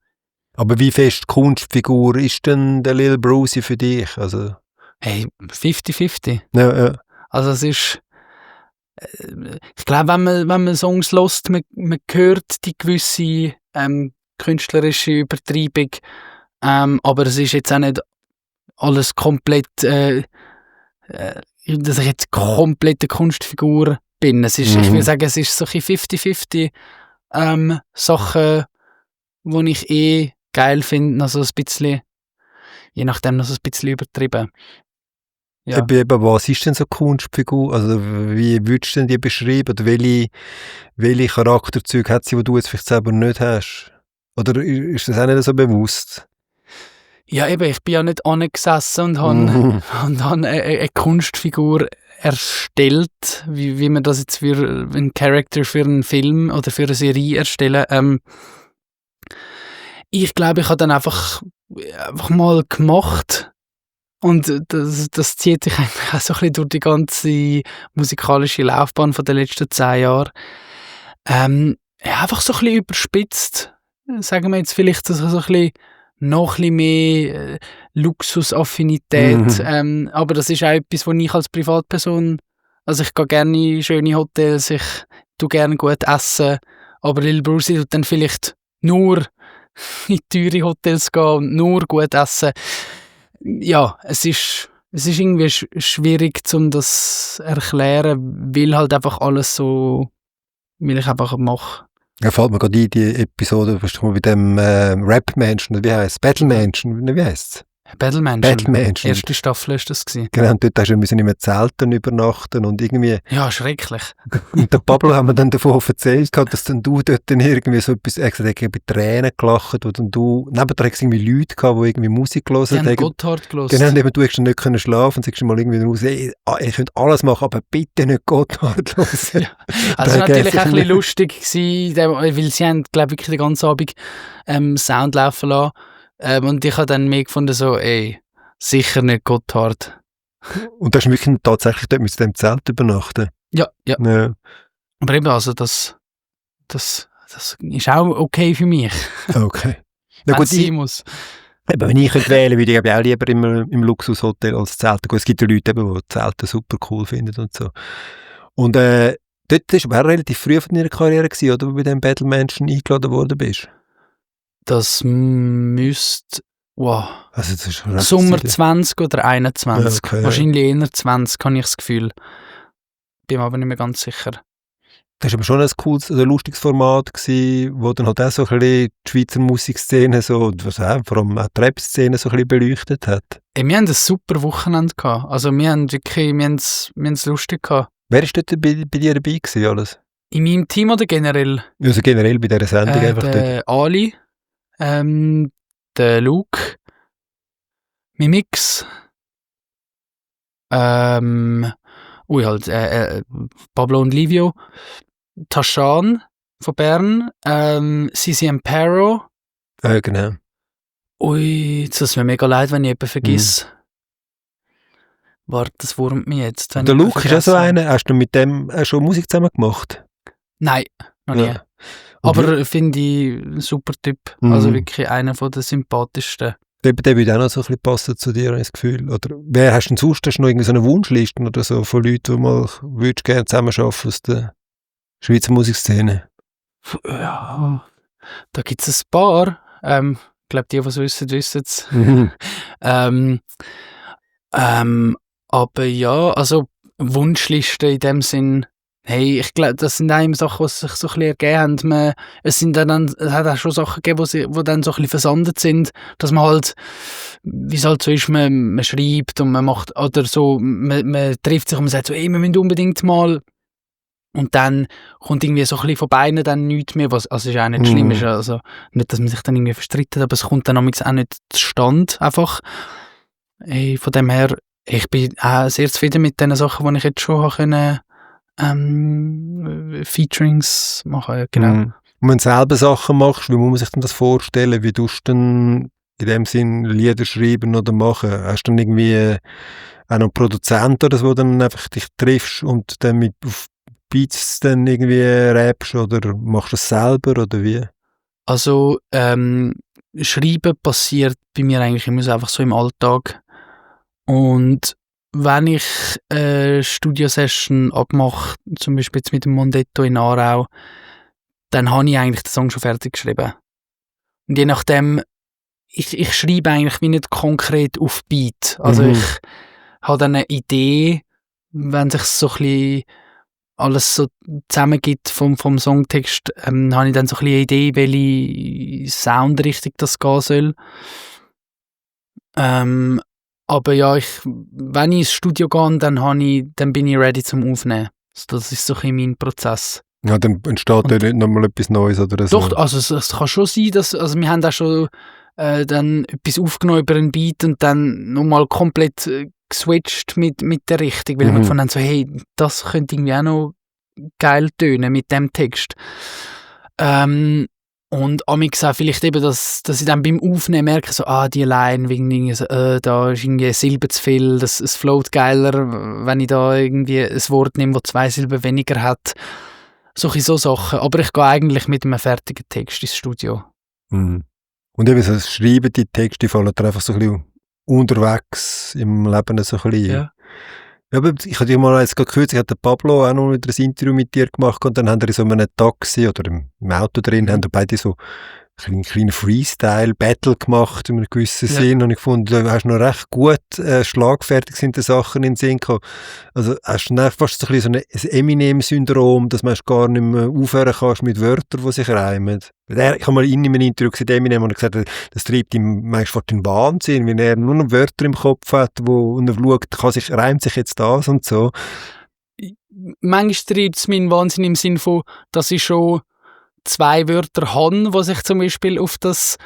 Aber wie fest Kunstfigur ist denn der Lil Brucey für dich? Also, Hey, 50-50. ja. Also es ist, ich glaube, wenn man Songs hört, man hört die gewisse künstlerische Übertreibung, aber es ist jetzt auch nicht alles komplett, dass ich jetzt komplett eine Kunstfigur bin. Es ist, ich will sagen, es ist so ein 50-50 Sachen, die ich geil finde, also ein bisschen, je nachdem noch so ein bisschen übertrieben. Ja. Eben, was ist denn so Kunstfigur? Also wie würdest du denn die beschreiben? Oder welche Charakterzüge hat sie, die du jetzt vielleicht selber nicht hast? Oder ist das auch nicht so bewusst? Ja, eben, ich bin ja nicht angesessen und habe eine Kunstfigur erstellt, wie man das jetzt für einen Charakter für einen Film oder für eine Serie erstellen. Ich glaube, ich habe dann einfach mal gemacht und das zieht sich eigentlich auch so ein bisschen durch die ganze musikalische Laufbahn von den letzten 10 Jahren. Ja, einfach so ein bisschen überspitzt, sagen wir jetzt vielleicht so ein bisschen noch ein bisschen mehr Luxusaffinität. Aber das ist auch etwas, was ich als Privatperson, also ich gehe gerne in schöne Hotels, ich tue gerne gut essen, aber Lil Brucey tut dann vielleicht nur in teure Hotels gehen und nur gut essen. Ja, es ist irgendwie schwierig, um das zu erklären, weil halt einfach alles so, weil ich einfach mache. Ja, fällt mir gerade ein, die Episode, weißt du, mit dem Rap-Menschen, wie heisst es? Battle-Menschen, wie heisst es? Battlemenschen. Erste Staffel ist das gewesen. Genau, und dort hast du nicht mehr Zelten übernachten und irgendwie... Ja, schrecklich. Und der Pablo haben wir dann davon erzählt, dass dann du dort dann irgendwie so etwas, er gesagt, bei Tränen gelacht, wo dann du, neben dir irgendwie Leute gehabt, die irgendwie Musik hören. Die haben Gotthard gehört. Genau, und eben du hast dann nicht können schlafen und sagst mal irgendwie raus, ey, ihr könnt alles machen, aber bitte nicht Gotthard hören. Ja. Also natürlich auch ein bisschen lustig gewesen, weil sie haben, glaube ich, wirklich den ganzen Abend Sound laufen lassen. Und ich habe dann mehr gefunden, so, ey, sicher nicht Gotthard. Und da hast du wirklich tatsächlich dort mit dem Zelt übernachten? Ja. Ja. Aber eben, also das ist auch okay für mich. Okay. Na gut, muss. Eben, wenn ich könnte wählen würde, ich auch lieber im Luxushotel als Zelten. Gut, es gibt ja Leute, die Zelte super cool finden und so. Und dort warst du aber auch relativ früh von deiner Karriere gewesen, oder, wo du bei dem Battlemenschen eingeladen worden bist? Das müsste, wow, Also das ist Sommer 20 oder 21. Okay. Wahrscheinlich eher 20, habe ich das Gefühl. Bin mir aber nicht mehr ganz sicher. Das war aber schon ein cooles, also ein lustiges Format gewesen, wo dann halt auch so ein bisschen die Schweizer Musikszene so, und was auch, vor allem auch die Rap-Szene so ein bisschen beleuchtet hat. Wir haben ein super Wochenende gehabt. Also wir haben es lustig gehabt. Wer war dort bei dir dabei gewesen, alles? In meinem Team oder generell? Also generell bei dieser Sendung einfach dort. Der Ali, der Luke, Mimix, Pablo und Livio, Tashan von Bern, Sisi Ampero. Genau. Ui, jetzt tut es mir mega leid, wenn ich jemanden vergesse. Warte, das wurmt mich jetzt. Der Luke ist ja so einer, hast du mit dem schon Musik zusammen gemacht? Nein, noch nie. Aber finde ich ein super Typ. Also wirklich einer von den sympathischsten. Der würde auch noch so ein bisschen passen zu dir, habe ich das Gefühl. Oder wer hast du denn sonst? Hast du noch irgendwie so eine Wunschliste oder so von Leuten, die mal würdest gerne zusammenarbeiten aus der Schweizer Musikszene? Ja, da gibt es ein paar. Ich glaube, die es wissen es. Aber ja, also Wunschliste in dem Sinn Hey, ich glaube, das sind auch immer Sachen, die sich so ein bisschen ergeben haben. Es hat auch schon Sachen gegeben, die dann so ein bisschen versandet sind, dass man halt, wie es halt so ist, man schreibt und man macht, oder so, man trifft sich und man sagt so, ey, wir müssen unbedingt mal. Und dann kommt irgendwie so ein bisschen von beiden dann nichts mehr, was also ist auch nicht schlimm ist. Also nicht, dass man sich dann irgendwie verstreitet, aber es kommt dann auch nicht zustande, einfach. Hey, von dem her, ich bin auch sehr zufrieden mit den Sachen, die ich jetzt schon habe können, Featurings machen, ja, genau. Und wenn du selber Sachen machst, wie muss man sich denn das vorstellen? Wie tust du denn in dem Sinn Lieder schreiben oder machen? Hast du dann irgendwie auch noch einen Produzent oder so, wo dann einfach dich triffst und dann mit auf Beats dann irgendwie rappst oder machst du das selber oder wie? Also, Schreiben passiert bei mir eigentlich immer so einfach so im Alltag. Und wenn ich Studio-Session abmache, zum Beispiel jetzt mit dem Mondetto in Aarau, dann habe ich eigentlich den Song schon fertig geschrieben. Und je nachdem, ich schreibe eigentlich wie nicht konkret auf Beat. Also ich habe dann eine Idee, wenn sich so ein bisschen alles so zusammengibt vom Songtext, habe ich dann so ein bisschen eine Idee, welche Soundrichtung das gehen soll. Aber ja, wenn ich ins Studio gehe, dann bin ich ready zum Aufnehmen. Also das ist so ein bisschen mein Prozess. Ja, dann entsteht ja nicht nochmal etwas Neues oder so. Doch, also es kann schon sein, dass, also wir haben da schon dann etwas aufgenommen über einen Beat und dann nochmal komplett geswitcht mit der Richtung, weil wir gefunden haben, so, hey, das könnte irgendwie auch noch geil tönen mit dem Text. Und amix auch vielleicht eben, dass ich dann beim Aufnehmen merke, so, die Line, wegen so, da ist irgendwie eine Silbe zu viel, es float geiler, wenn ich da irgendwie ein Wort nehme, das 2 Silben weniger hat. So Sachen. Aber ich gehe eigentlich mit einem fertigen Text ins Studio. Und eben so das Schreiben, die Texte fallen dir einfach so ein bisschen unterwegs im Leben so ein bisschen. Ja. Ja, aber ich hatte mal jetzt gerade kürzlich, hat der Pablo auch noch wieder ein Interview mit dir gemacht und dann haben wir in so einem Taxi oder im Auto drin, haben wir beide so einen kleinen Freestyle-Battle gemacht in einem gewissen Sinn und ich fand, du hast noch recht gut schlagfertig sind die Sachen in den Sinn gekommen. Also hast du fast so ein Eminem-Syndrom, dass man gar nicht mehr aufhören kannst mit Wörtern, die sich reimen. Ich habe mal in einem Interview gesehen, Eminem, und er gesagt, das treibt ihm meist den Wahnsinn, wenn er nur noch Wörter im Kopf hat, und er schaut, reimt sich jetzt das und so. Manchmal treibt es meinen Wahnsinn im Sinn von, dass ich schon 2 Wörter habe, die sich zum Beispiel auf das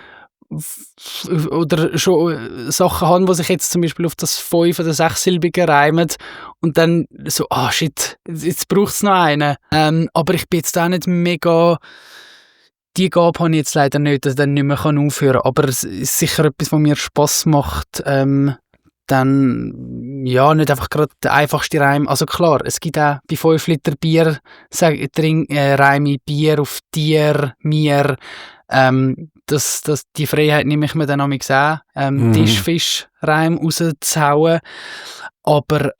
oder schon Sachen haben, die sich jetzt zum Beispiel auf das 5- oder 6-silbige reimen und dann so, shit, jetzt braucht es noch einen. Aber ich bin jetzt auch nicht mega, die Gabe habe ich jetzt leider nicht, dass ich dann nicht mehr aufhören kann, aber es ist sicher etwas, was mir Spass macht, dann, ja, nicht einfach gerade der einfachste Reim. Also klar, es gibt auch bei 5 Liter Bier, reime ich Bier auf Tier, mir, die Freiheit nehme ich mir dann auch Tischfisch-Reim rauszuhauen. Aber,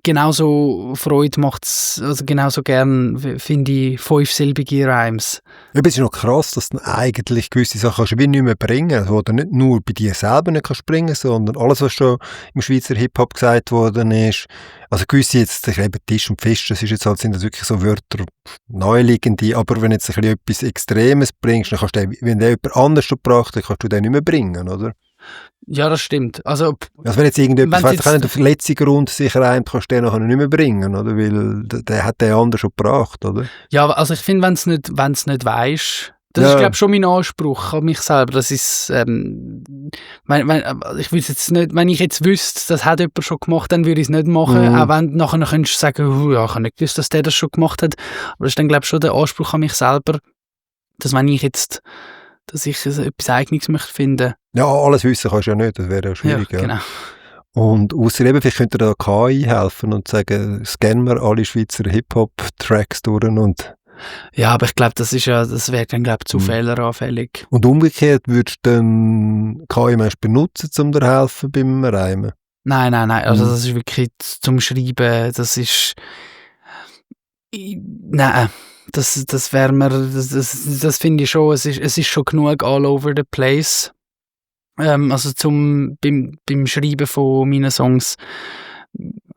genauso Freude macht's, also genauso gern finde ich 5-silbige Reims. Ja, aber es ist noch krass, dass du eigentlich gewisse Sachen kannst wie nicht mehr bringen, wo du nicht nur bei dir selber nicht kannst bringen, sondern alles, was schon im Schweizer Hip-Hop gesagt worden ist. Also gewisse jetzt, eben Tisch und Fisch, das ist jetzt halt, sind das wirklich so Wörter, neuliegende, aber wenn du jetzt etwas Extremes bringst, dann kannst du, wenn der jemand anders schon gebracht hat, kannst du den nicht mehr bringen, oder? Ja, das stimmt. Also wenn jetzt irgendjemand, der Verletzungsgrund sich reimt, kannst du den nachher nicht mehr bringen, oder? Weil der hat den anderen schon gebracht, oder? Ja, also ich finde, wenn es nicht weisst, das ist, glaube ich, schon mein Anspruch an mich selber. Das ist, ich will jetzt nicht, wenn ich jetzt wüsste, das hat jemand schon gemacht, dann würde ich es nicht machen. Auch wenn nachher könntest du sagen, ja, ich habe nicht gewusst, dass der das schon gemacht hat. Aber das ist dann, glaube ich, schon der Anspruch an mich selber, dass wenn ich jetzt, dass ich etwas Eigenes möchte finden. Ja, alles wissen kannst du ja nicht, das wäre ja schwierig. Ja, genau. Und ausser eben, vielleicht könnte da KI helfen und sagen, scannen wir alle Schweizer Hip-Hop-Tracks durch und... Ja, aber ich glaube, das wäre dann, glaube ich, zu fehleranfällig. Und umgekehrt würdest du dann KI benutzen, um dir helfen beim Reimen? Nein. Also das ist wirklich zum Schreiben, das ist... Nein. Das wäre mir, das finde ich schon, es ist schon genug all over the place. Also beim Schreiben von meinen Songs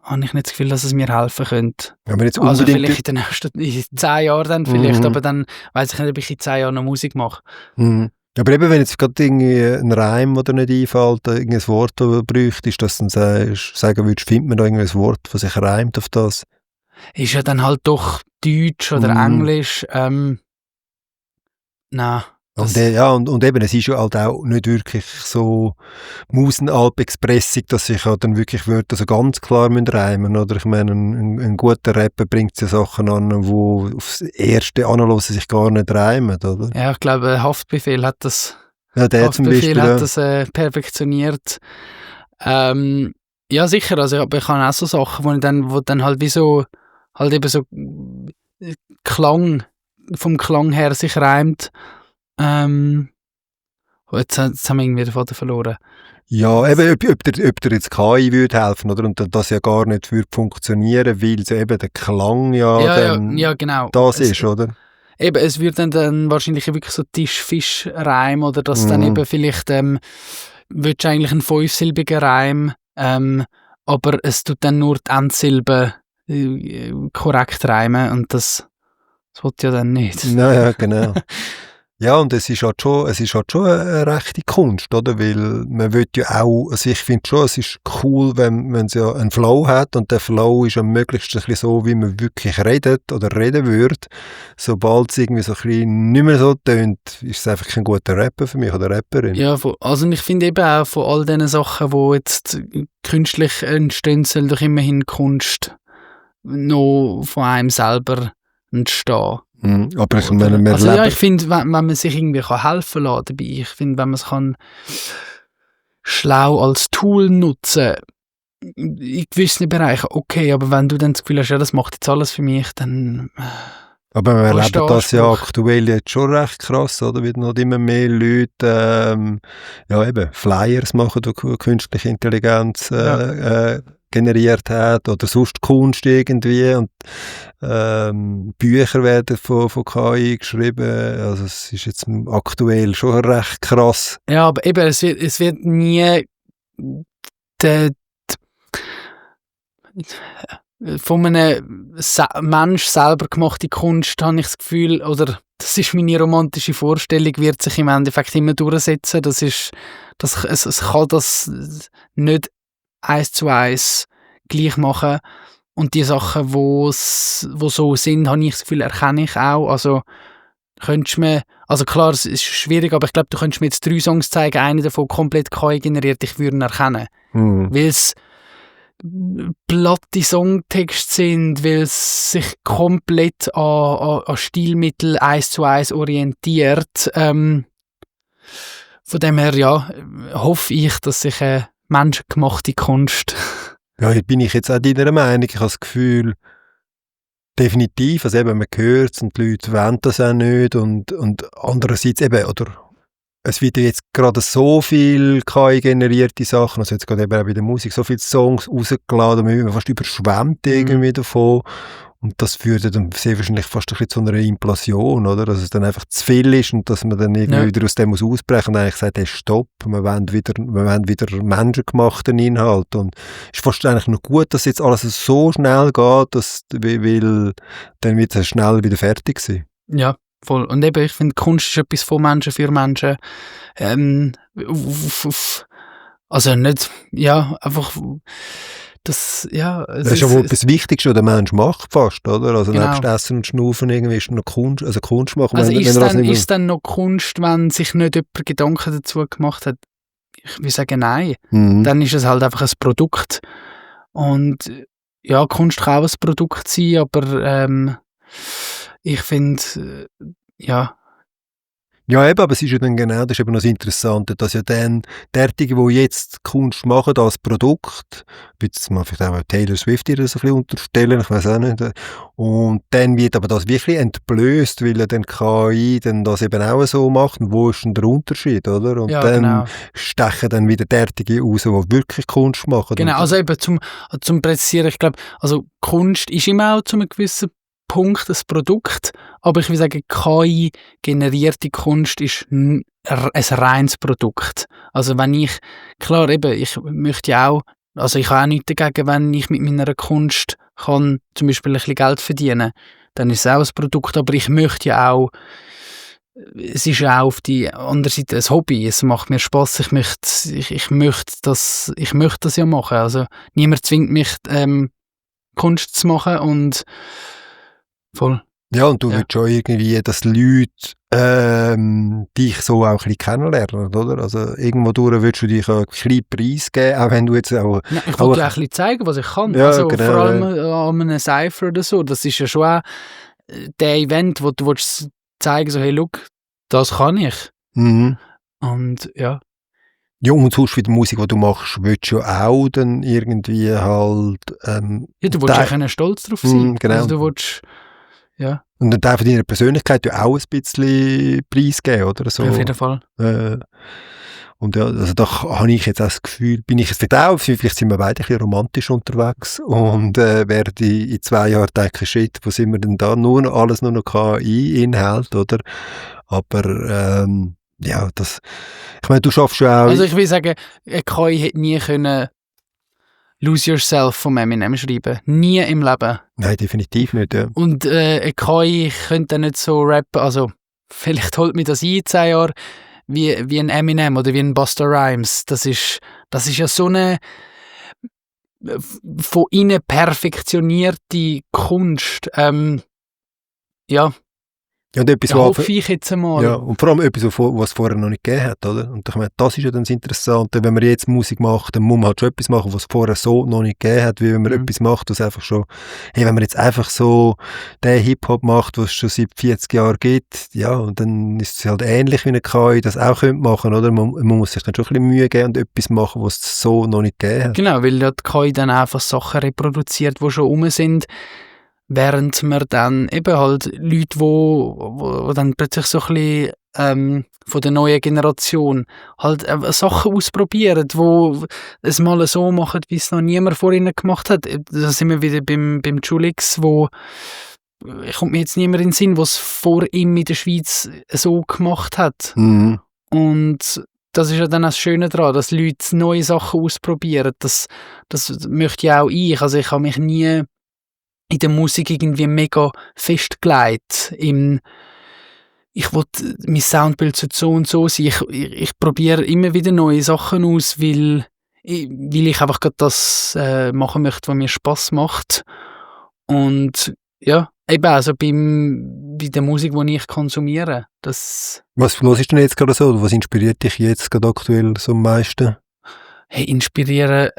habe ich nicht das Gefühl, dass es mir helfen könnte. Aber jetzt Also unbedingt... vielleicht in den nächsten 10 Jahren dann vielleicht, aber dann weiss ich nicht, ob ich in 10 Jahren noch Musik mache. Mhm. Aber eben, wenn jetzt gerade irgendwie ein Reim oder nicht einfällt, irgendein Wort, das du bräuchtest, dass du dann sagen würdest, findet man da irgendein Wort, das sich reimt auf das? Ist ja dann halt doch Deutsch oder Englisch. Nein. Und eben, es ist ja halt auch nicht wirklich so Musenalp-expressig, dass sich halt dann wirklich Wörter so ganz klar reimen müssen, oder? Ich meine, ein guter Rapper bringt ja Sachen an, die aufs erste Anhören sich gar nicht reimen, oder? Ja, ich glaube, Haftbefehl hat das, Ja, der zum Beispiel, hat das perfektioniert. Ja, sicher, also aber ich habe auch so Sachen, wo dann halt wie so, halt eben so Klang, vom Klang her sich reimt. Jetzt haben wir irgendwie den Faden verloren. Ja, eben, ob dir jetzt KI würde helfen, oder? Und das ja gar nicht würde funktionieren, weil so eben der Klang ja, genau. Das ist, oder? Eben, es würde dann wahrscheinlich wirklich so Tisch-Fisch-Reim oder dass dann eben vielleicht willst du eigentlich einen 5-silbigen Reim, aber es tut dann nur die Endsilben korrekt reimen und das wollte ja dann nicht. Ja, genau. Ja, und es ist halt schon eine rechte Kunst, oder? Weil man will ja auch, also ich finde schon, es ist cool, wenn es ja einen Flow hat und der Flow ist ja möglichst ein bisschen so, wie man wirklich redet oder reden würde. Sobald es irgendwie so ein bisschen nicht mehr so tönt, ist es einfach kein guter Rapper für mich oder Rapperin. Ja, also ich finde eben auch von all diesen Sachen, die jetzt künstlich entstehen, soll doch immerhin Kunst noch von einem selber entstehen. Aber ich meine, also ja, ich finde, wenn man sich irgendwie helfen kann dabei, ich finde, wenn man es kann schlau als Tool nutzen in gewissen Bereichen, okay, aber wenn du dann das Gefühl hast, ja, das macht jetzt alles für mich, dann... Aber wir erleben das ja aktuell jetzt schon recht krass, oder? Wie noch immer mehr Leute eben Flyers machen durch künstliche Intelligenz generiert hat oder sonst Kunst irgendwie und Bücher werden von KI geschrieben. Also es ist jetzt aktuell schon recht krass. Ja, aber eben, es wird nie von einem Mensch selber gemachte Kunst, habe ich das Gefühl, oder das ist meine romantische Vorstellung, wird sich im Endeffekt immer durchsetzen. Es kann das nicht 1:1 gleich machen. Und die Sachen, wo so sind, habe ich das Gefühl, erkenne ich auch. Also klar, es ist schwierig, aber ich glaube, du könntest mir jetzt 3 Songs zeigen, einen davon komplett KI generiert, ich würde ihn erkennen. Weil es platte Songtexte sind, weil es sich komplett an Stilmittel 1:1 orientiert. Von dem her, ja, hoffe ich, dass sich eine menschengemachte Kunst... Ja, hier bin ich jetzt auch deiner Meinung. Ich habe das Gefühl, definitiv, also eben, man hört es und die Leute wollen das auch nicht und andererseits eben, oder es wird ja jetzt gerade so viel KI-generierte Sachen, also jetzt gerade eben auch bei der Musik, so viele Songs rausgeladen, man wird fast überschwemmt irgendwie davon. Und das führt dann sehr wahrscheinlich fast ein bisschen zu einer Implosion, oder? Dass es dann einfach zu viel ist und dass man dann irgendwie wieder aus dem ausbrechen und eigentlich sagt, hey, stopp, wir wollen wieder menschengemachten Inhalt. Und es ist fast eigentlich noch gut, dass jetzt alles so schnell geht, weil dann wird es schnell wieder fertig sein. Ja, voll. Und eben, ich finde, Kunst ist etwas von Menschen für Menschen. Also nicht, ja, einfach... Das ist ja wohl das Wichtigste, was der Mensch macht fast, oder? Also genau. Nebst Essen und Schnaufen irgendwie ist noch Kunst, also Kunst machen. Also ist dann noch Kunst, wenn sich nicht jemand Gedanken dazu gemacht hat? Ich will sagen, nein. Dann ist es halt einfach ein Produkt. Und ja, Kunst kann auch ein Produkt sein, aber ich finde, ja... Ja, eben, aber es ist ja dann genau, das ist eben noch das Interessante, dass ja dann derjenige, die jetzt Kunst machen als Produkt, wie jetzt mal vielleicht auch Taylor Swift ihr das ein bisschen unterstellen, ich weiß auch nicht, und dann wird aber das wirklich entblößt, weil ja dann KI dann das eben auch so macht, und wo ist denn der Unterschied, oder? Und ja, dann stechen dann wieder derjenige raus, die wirklich Kunst machen. Genau, also eben zum Präzisieren, ich glaube, also Kunst ist immer auch zu einem gewissen Punkt ein Produkt, aber ich will sagen, KI-generierte Kunst ist ein reines Produkt. Also wenn ich möchte ja auch Also ich habe auch nichts dagegen, wenn ich mit meiner Kunst kann zum Beispiel ein bisschen Geld verdienen. Dann ist es auch ein Produkt, aber ich möchte ja auch, es ist ja auch auf die andere Seite ein Hobby. Es macht mir Spass. Ich möchte das ja machen. Also niemand zwingt mich, Kunst zu machen und voll. Ja, und du willst schon irgendwie, dass die Leute dich so auch ein bisschen kennenlernen, oder? Also irgendwo durch willst du dich auch ein bisschen preisgeben, auch wenn du jetzt auch... Ja, ich wollte ja auch ein bisschen zeigen, was ich kann. Ja, also genau, vor allem an einem Cypher oder so. Das ist ja schon auch der Event, wo du willst zeigen, so hey, look, das kann ich. Mhm. Und ja. Ja, und sonst für die Musik, die du machst, willst du ja auch dann irgendwie halt... Ja, du willst ja stolz drauf sein. Genau. Also du willst, ja. Und dann darf deine Persönlichkeit ja auch ein bisschen preisgeben, oder? So, Auf jeden Fall. Und ja, also da habe ich jetzt auch das Gefühl, bin ich es vielleicht sind wir beide ein bisschen romantisch unterwegs und werde in 2 Jahren denken, shit, wo sind wir denn da? Alles nur noch KI-Inhalt, oder? Aber ja, ich meine, du schaffst ja auch... Also ich will sagen, KI hätte nie können Lose Yourself von Eminem schreiben. Nie im Leben. Nein, definitiv nicht, ja. Und KI könnte nicht so rappen, also vielleicht holt mir das in 10 Jahren, wie ein Eminem oder wie ein Busta Rhymes. Das ist ja so eine von innen perfektionierte Kunst. Ja. Ja, und etwas, hoffe ich jetzt einmal. Ja, und vor allem etwas, was es vorher noch nicht gegeben hat, oder? Und ich meine, das ist ja dann das Interessante, wenn man jetzt Musik macht, dann muss man halt schon etwas machen, was es vorher so noch nicht gegeben hat, wie wenn man etwas macht, was einfach schon, hey, wenn man jetzt einfach so den Hip-Hop macht, was es schon seit 40 Jahren gibt, ja, und dann ist es halt ähnlich wie eine KI das auch könnte machen, oder? Man muss sich dann schon ein bisschen Mühe geben und etwas machen, was es so noch nicht gegeben hat. Genau, weil ja die KI dann einfach Sachen reproduziert, die schon rum sind, während man dann eben halt Leute, wo dann plötzlich so ein bisschen von der neuen Generation halt Sachen ausprobieren, wo es mal so machen, wie es noch niemand vor ihnen gemacht hat. Da sind wir wieder beim Julix, wo kommt mir jetzt niemand in den Sinn, was vor ihm in der Schweiz so gemacht hat. Mhm. Und das ist ja dann das Schöne daran, dass Leute neue Sachen ausprobieren. Das möchte ja auch ich. Also ich habe mich nie in der Musik irgendwie mega festgelegt. Ich will, mein Soundbild so und so sein. Ich probiere immer wieder neue Sachen aus, weil ich einfach gerade das machen möchte, was mir Spass macht. Und ja, eben also bei der Musik, die ich konsumiere. Was ist denn jetzt gerade so? Was inspiriert dich jetzt gerade aktuell so am meisten? Hey, inspirieren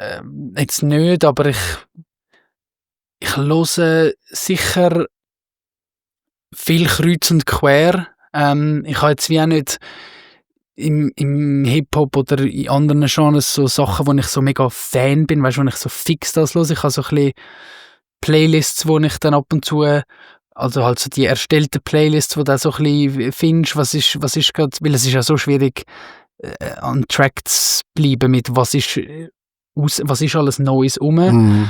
jetzt nicht, aber ich höre sicher viel kreuz und quer. Ich habe jetzt wie auch nicht im Hip-Hop oder in anderen Genres so Sachen, wo ich so mega Fan bin, weißt du, wo ich so fix das höre. Ich habe so ein bisschen Playlists, wo ich dann ab und zu, also halt so die erstellten Playlists, wo du so ein bisschen findest, was ist gerade, weil es ist ja so schwierig, an Track zu bleiben mit was ist alles Neues rum. Mhm.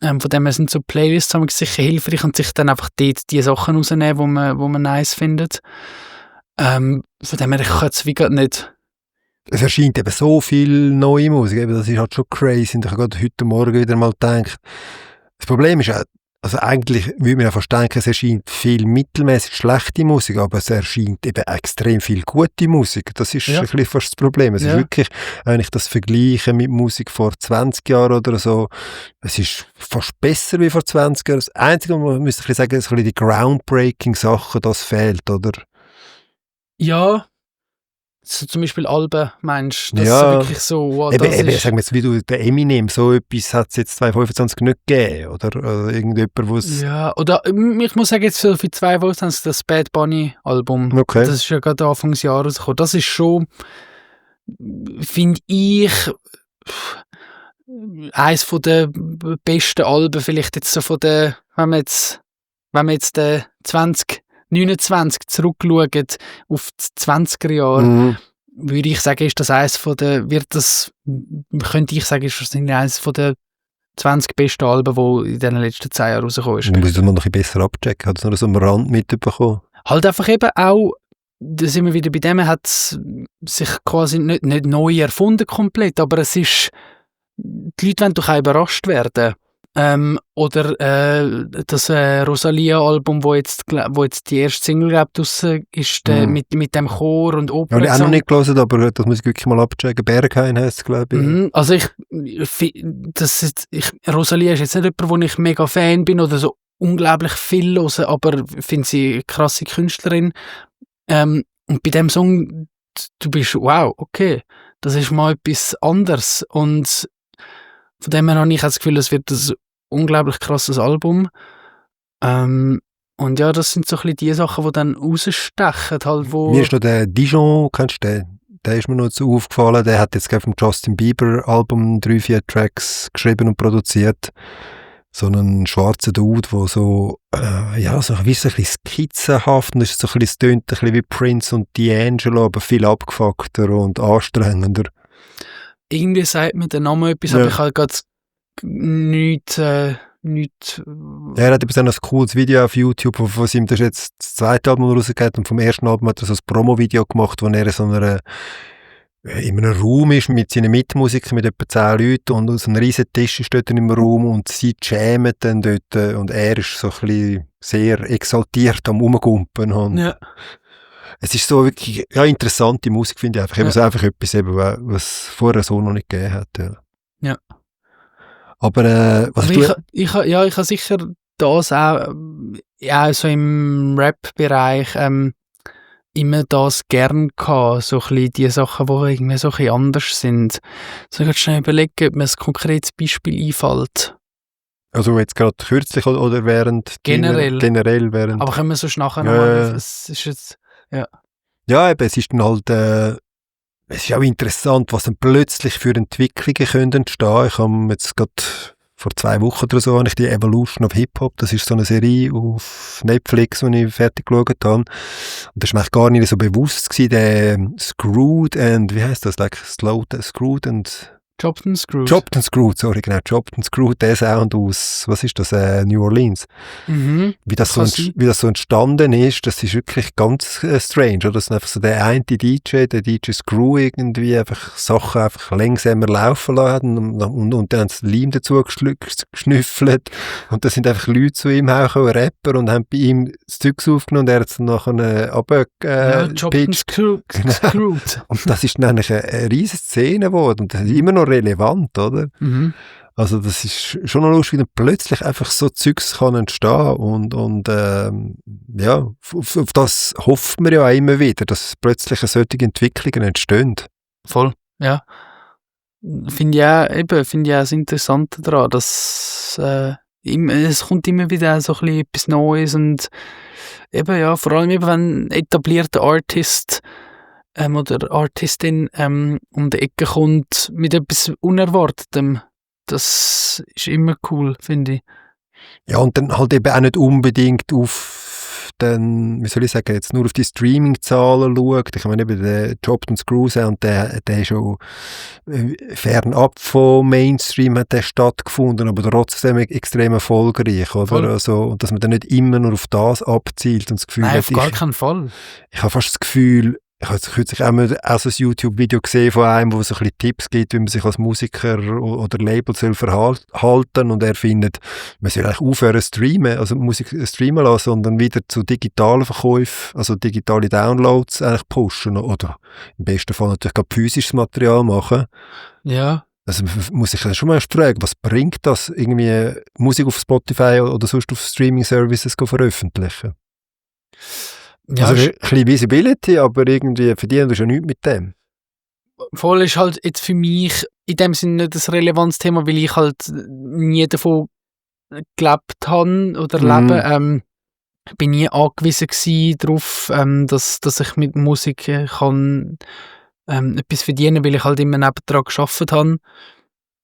Von dem her sind so Playlists sicher hilfreich und sich dann einfach dort die Sachen rausnehmen, wo man nice findet. Von dem her, ich kann jetzt wie gerade nicht... Es erscheint eben so viel neue Musik, eben, das ist halt schon crazy. Und ich habe gerade heute Morgen wieder mal gedacht, das Problem ist auch, also eigentlich würde man ja fast denken, es erscheint viel mittelmäßig schlechte Musik, aber es erscheint eben extrem viel gute Musik. Das ist ein bisschen fast das Problem. Es ist wirklich, wenn ich das vergleiche mit Musik vor 20 Jahren oder so, es ist fast besser wie vor 20 Jahren. Das Einzige, was man müsste sagen, ist ein bisschen die Groundbreaking-Sachen, das fehlt, oder? Ja, so zum Beispiel Alben, meinst du? Das ist wirklich so... Wow, eben, sagen wir jetzt, wie du der Eminem, so etwas hat es jetzt 2025 nicht gegeben, oder irgendjemand, was... Ja, oder ich muss sagen, jetzt für 2025 das Bad Bunny Album, okay. Das ist ja gerade Anfangsjahr rausgekommen, das ist schon, finde ich, eines von der besten Alben, vielleicht jetzt so von der, wenn man jetzt den 2029 zurückschaut auf die 20er Jahre, würde ich sagen, ist das eines von der, könnte ich sagen, ist wahrscheinlich eines von der 20 besten Alben, die in den letzten 10 Jahren rausgekommen ist. Du musst das mal noch ein bisschen besser abchecken. Hat es noch so am Rand mitbekommen? Halt einfach eben auch, da sind wir wieder bei dem, hat es sich quasi nicht neu erfunden komplett, aber es ist die Leute wollen doch auch überrascht werden. Oder das Rosalia-Album, wo jetzt die erste Single, glaube ich, draussen ist, mit dem Chor und Opera. Ja, ich habe auch noch nicht gelesen, aber das muss ich wirklich mal abchecken. Berghain heisst es, glaube ich. Also Rosalia ist jetzt nicht jemand, wo ich mega Fan bin oder so unglaublich viel höre, aber ich finde sie eine krasse Künstlerin. Und bei dem Song, du bist, wow, okay, das ist mal etwas anderes. Und von dem her habe ich das Gefühl, es wird ein unglaublich krasses Album. Und ja, das sind so ein bisschen die Sachen, die dann rausstechen. Halt, Mir ist noch der Dijon, kennst du den? Der ist mir noch so aufgefallen. Der hat jetzt vom Justin Bieber Album 3-4 Tracks geschrieben und produziert. So einen schwarzen Dude, der so, so ein bisschen skizzenhaft, und es tönt ein bisschen wie Prince und D'Angelo, aber viel abgefuckter und anstrengender. Irgendwie sagt mir der Name etwas, aber ich habe gerade nichts. Er hat eben dann ein cooles Video auf YouTube, von ihm, das ist jetzt das zweite Album rausgekommen, und vom ersten Album hat er so ein Promo-Video gemacht, wo er in einem Raum ist mit seinen Mitmusikern, mit etwa 10 Leuten, und so ein riesen Tisch ist dort im Raum und sie jammen dann dort und er ist so ein bisschen sehr exaltiert am Rumgumpen. Und es ist so wirklich interessante Musik, finde ich einfach. Eben so einfach etwas, was es vorher so noch nicht gegeben hat. Ja. Aber ich habe sicher das auch so im Rap-Bereich immer das gern gehabt, so ein bisschen die Sachen, die irgendwie so ein bisschen anders sind. So, ich kann schnell überlegen, ob mir ein konkretes Beispiel einfällt. Also jetzt gerade kürzlich oder während? Generell während. Aber können wir sonst nachher nochmal... Es ist jetzt... Ja, eben, es ist dann halt... es ist auch interessant, was dann plötzlich für Entwicklungen können entstehen. Ich habe jetzt gerade vor 2 Wochen oder so die Evolution of Hip-Hop, das ist so eine Serie auf Netflix, die ich fertig geschaut habe. Und das war mir gar nicht so bewusst gewesen, der Screwed and, wie heisst das, Screwed and... Chopped and Screwed, sorry, genau, Chopped and Screwed, der Sound aus, was ist das, New Orleans. Mhm. Wie das so entstanden ist, das ist wirklich ganz strange, oder? Das ist einfach so der eine DJ, der DJ Screw irgendwie einfach Sachen einfach langsamer laufen lassen und dann das Leim dazu geschnüffelt und da sind einfach Leute zu ihm, auch Rapper, und haben bei ihm das Zeug aufgenommen und er hat es dann nachher Chopped and Screwed. Und das ist dann eigentlich eine riesige Szene geworden und das ist immer noch relevant, oder? Mhm. Also das ist schon noch lustig, wie dann plötzlich einfach so Zeugs kann entstehen und auf das hofft man ja auch immer wieder, dass plötzlich solche Entwicklungen entstehen. Voll, ja. Finde ich auch das Interessante daran, dass es kommt immer wieder so ein bisschen etwas Neues und eben, ja, vor allem eben, wenn ein etablierter Artist oder Artistin um die Ecke kommt mit etwas Unerwartetem. Das ist immer cool, finde ich. Ja, und dann halt eben auch nicht unbedingt auf den, wie soll ich sagen, jetzt nur auf die Streaming-Zahlen schaut. Ich meine eben, der Chopped and Screw Sound, der ist schon fernab von Mainstream hat der stattgefunden, aber trotzdem extrem erfolgreich, oder? Voll. Also, und dass man dann nicht immer nur auf das abzielt und das Gefühl Nein, hat, auf gar keinen Fall. Ich habe fast das Gefühl, ich habe kürzlich auch mal so ein YouTube-Video gesehen von einem, wo es so ein bisschen Tipps gibt, wie man sich als Musiker oder Label soll verhalten, und er findet, man soll eigentlich aufhören streamen, also Musik streamen lassen und dann wieder zu digitalen Verkäufen, also digitale Downloads eigentlich pushen oder im besten Fall natürlich gerade physisches Material machen. Ja. Also muss ich schon mal fragen, was bringt das, irgendwie Musik auf Spotify oder sonst auf Streaming-Services veröffentlichen? Ja, also ein bisschen Visibility, aber irgendwie verdienen du schon nichts mit dem. Voll ist halt jetzt für mich in dem Sinne nicht das relevantes Thema, weil ich halt nie davon gelebt habe oder lebe. Ich bin nie angewiesen gewesen darauf, dass ich mit Musik kann etwas verdienen, weil ich halt immer nebendran gearbeitet habe.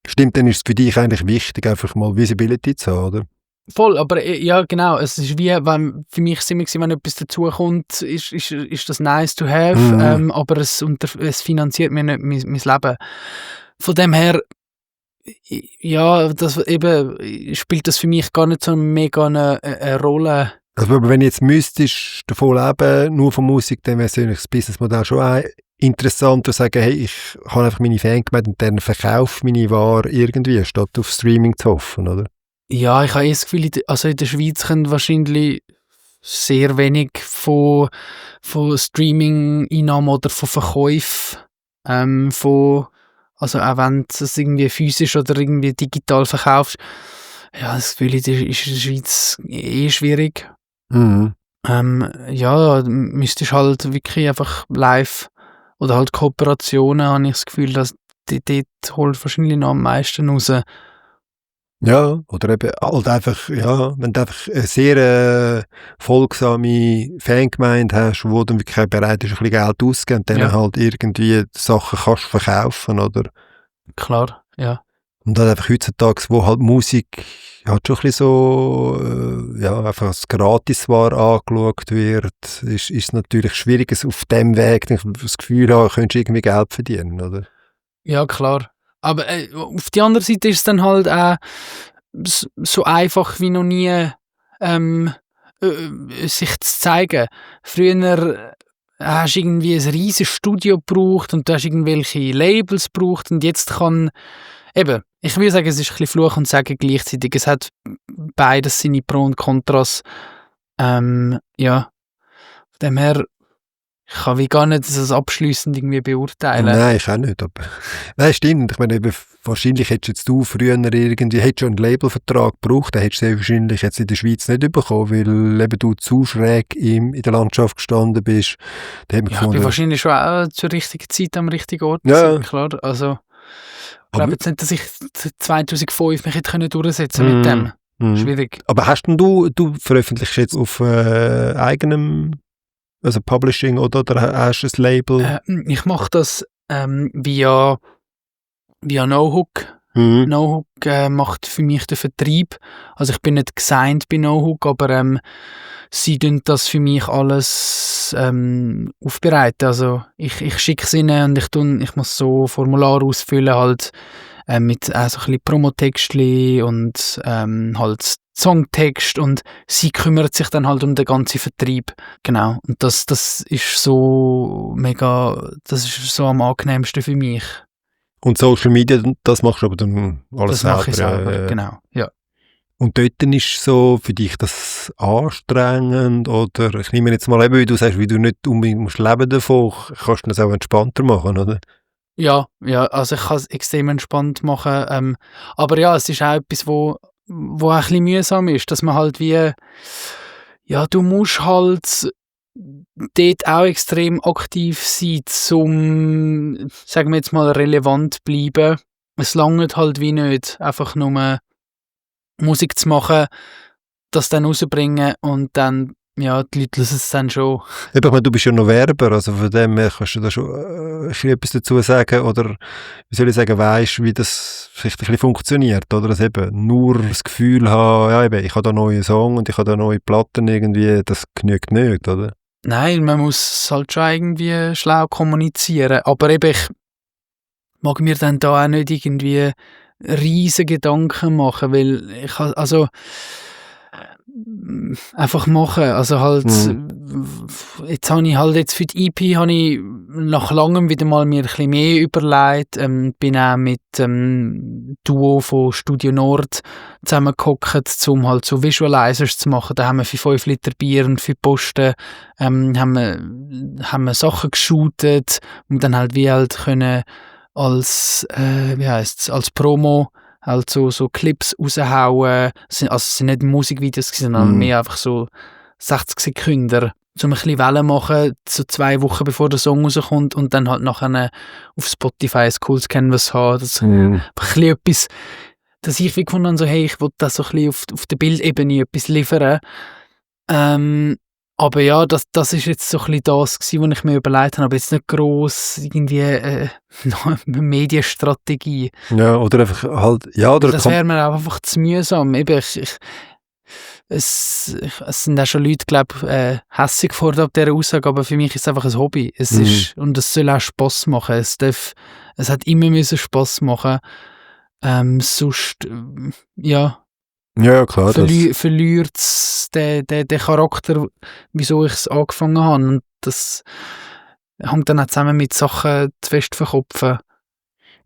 Stimmt, dann ist es für dich eigentlich wichtig, einfach mal Visibility zu haben, oder? Voll, aber ja, genau. Es ist wie, für mich ist immer gewesen, wenn etwas dazukommt, ist das nice to have, aber es finanziert mir nicht mein Leben. Von dem her, ja, das eben, spielt das für mich gar nicht so mega eine Rolle. Also, aber wenn du jetzt müsstest davon leben, nur von Musik, dann wäre es eigentlich das Businessmodell schon interessant zu sagen, hey, ich habe einfach meine Fangemeinde und dann verkaufe meine Ware irgendwie, statt auf Streaming zu hoffen, oder? Ja, ich habe das Gefühl, in der Schweiz können wahrscheinlich sehr wenig von Streaming-Einnahmen oder von Verkäufen, also auch wenn du es irgendwie physisch oder irgendwie digital verkaufst, ja, das Gefühl ist in der Schweiz schwierig. Mhm. Ja, müsstest halt wirklich einfach live oder halt Kooperationen, habe ich das Gefühl, dass dort holt wahrscheinlich noch am meisten raus. Ja, oder eben halt einfach, ja, wenn du einfach eine sehr folgsame Fangemeinde hast, wo dann wirklich auch bereit ist, ein bisschen Geld auszugeben, und dann halt irgendwie Sachen kannst verkaufen, oder? Klar, ja. Und dann einfach heutzutage, wo halt Musik halt schon ein bisschen so, ja, einfach als Gratisware angeschaut wird, ist es natürlich schwierig, es auf dem Weg das Gefühl haben, könntest du irgendwie Geld verdienen, oder? Ja, klar. Aber auf die andere Seite ist es dann halt auch so einfach wie noch nie sich zu zeigen. Früher hast du irgendwie ein riesiges Studio gebraucht und du hast irgendwelche Labels gebraucht und jetzt kann eben, ich würde sagen, es ist ein bisschen Fluch und Segen gleichzeitig. Es hat beides seine Pro und Kontras. Ja, von dem her, ich kann wie gar nicht das abschliessend irgendwie beurteilen. Nein, ich auch nicht. Aber nein, stimmt. Ich meine, eben, wahrscheinlich hättest du früher irgendwie hättest schon einen Labelvertrag gebraucht, den hättest du wahrscheinlich jetzt in der Schweiz nicht bekommen, weil eben du zu schräg in der Landschaft gestanden bist. Ich bin wahrscheinlich schon auch zur richtigen Zeit am richtigen Ort. Ja. Klar. Also, ich glaube jetzt nicht, dass ich 2005 mich hätte durchsetzen mit dem. Schwierig. Aber hast denn du veröffentlichst jetzt auf eigenem, also Publishing oder hast du ein Label? Ich mache das via NoHook. NoHook macht für mich den Vertrieb. Also ich bin nicht gesigned bei NoHook, aber sie tun das für mich alles aufbereiten. Also ich schicke es ihnen und ich muss so Formular ausfüllen, halt mit so ein bisschen Promotextli und halt Songtext, und sie kümmert sich dann halt um den ganzen Vertrieb. Genau. Und das ist so mega, das ist so am angenehmsten für mich. Und Social Media, das machst du aber dann alles selber? Das mache ich selber, genau, ja. Und dort ist so für dich das anstrengend, oder ich nehme jetzt mal eben, wie du sagst, wie du nicht unbedingt musst leben davon, kannst du das auch entspannter machen, oder? Ja, also ich kann es extrem entspannt machen, aber ja, es ist auch etwas, wo auch ein bisschen mühsam ist, dass man halt wie, ja, du musst halt dort auch extrem aktiv sein, um, sagen wir jetzt mal, relevant zu bleiben. Es langt halt wie nicht, einfach nur Musik zu machen, das dann rausbringen und dann, ja, die Leute hören es dann schon. Ich meine, du bist ja noch Werber, also von dem her kannst du da schon etwas dazu sagen, oder wie soll ich sagen, weisst, wie das vielleicht ein bisschen funktioniert, oder dass eben nur das Gefühl haben, ja eben, ich habe da neue Song und ich habe da neue Platten irgendwie, das genügt nicht, oder? Nein, man muss es halt schon irgendwie schlau kommunizieren, aber eben, ich mag mir dann da auch nicht irgendwie riesige Gedanken machen, weil ich also einfach machen, also halt jetzt habe ich halt jetzt für die EP habe ich nach langem wieder mal mir ein bisschen mehr überlegt, bin auch mit Duo von Studio Nord zusammengehockt, um halt so Visualizers zu machen. Da haben wir für 5 Liter Bier und für Posten haben wir Sachen geshootet und dann halt wie halt können als als Promo halt so Clips raushauen. Also es sind nicht Musikvideos, sondern mehr einfach so 60 Sekunden, um ein bisschen Wellen machen, so 2 Wochen bevor der Song rauskommt und dann halt nachher auf Spotify ein cooles Canvas haben. Das ein bisschen etwas, dass ich wie gefunden habe, so, hey, ich will das so ein bisschen auf der Bildebene etwas liefern. Aber ja, das ist jetzt so ein bisschen das gewesen, was ich mir überlegt habe, aber jetzt nicht gross irgendwie eine Medienstrategie. Ja, oder einfach halt, ja, oder das wäre mir auch einfach zu mühsam. Eben, es sind auch schon Leute, glaube hässig vor dieser Aussage, aber für mich ist es einfach ein Hobby. Es ist, und es soll auch Spass machen. Es hat immer müssen Spass machen. Sonst, ja. Ja, klar. Verliert es den Charakter, wieso ich es angefangen habe. Und das hängt dann auch zusammen mit Sachen zu fest verkopfen.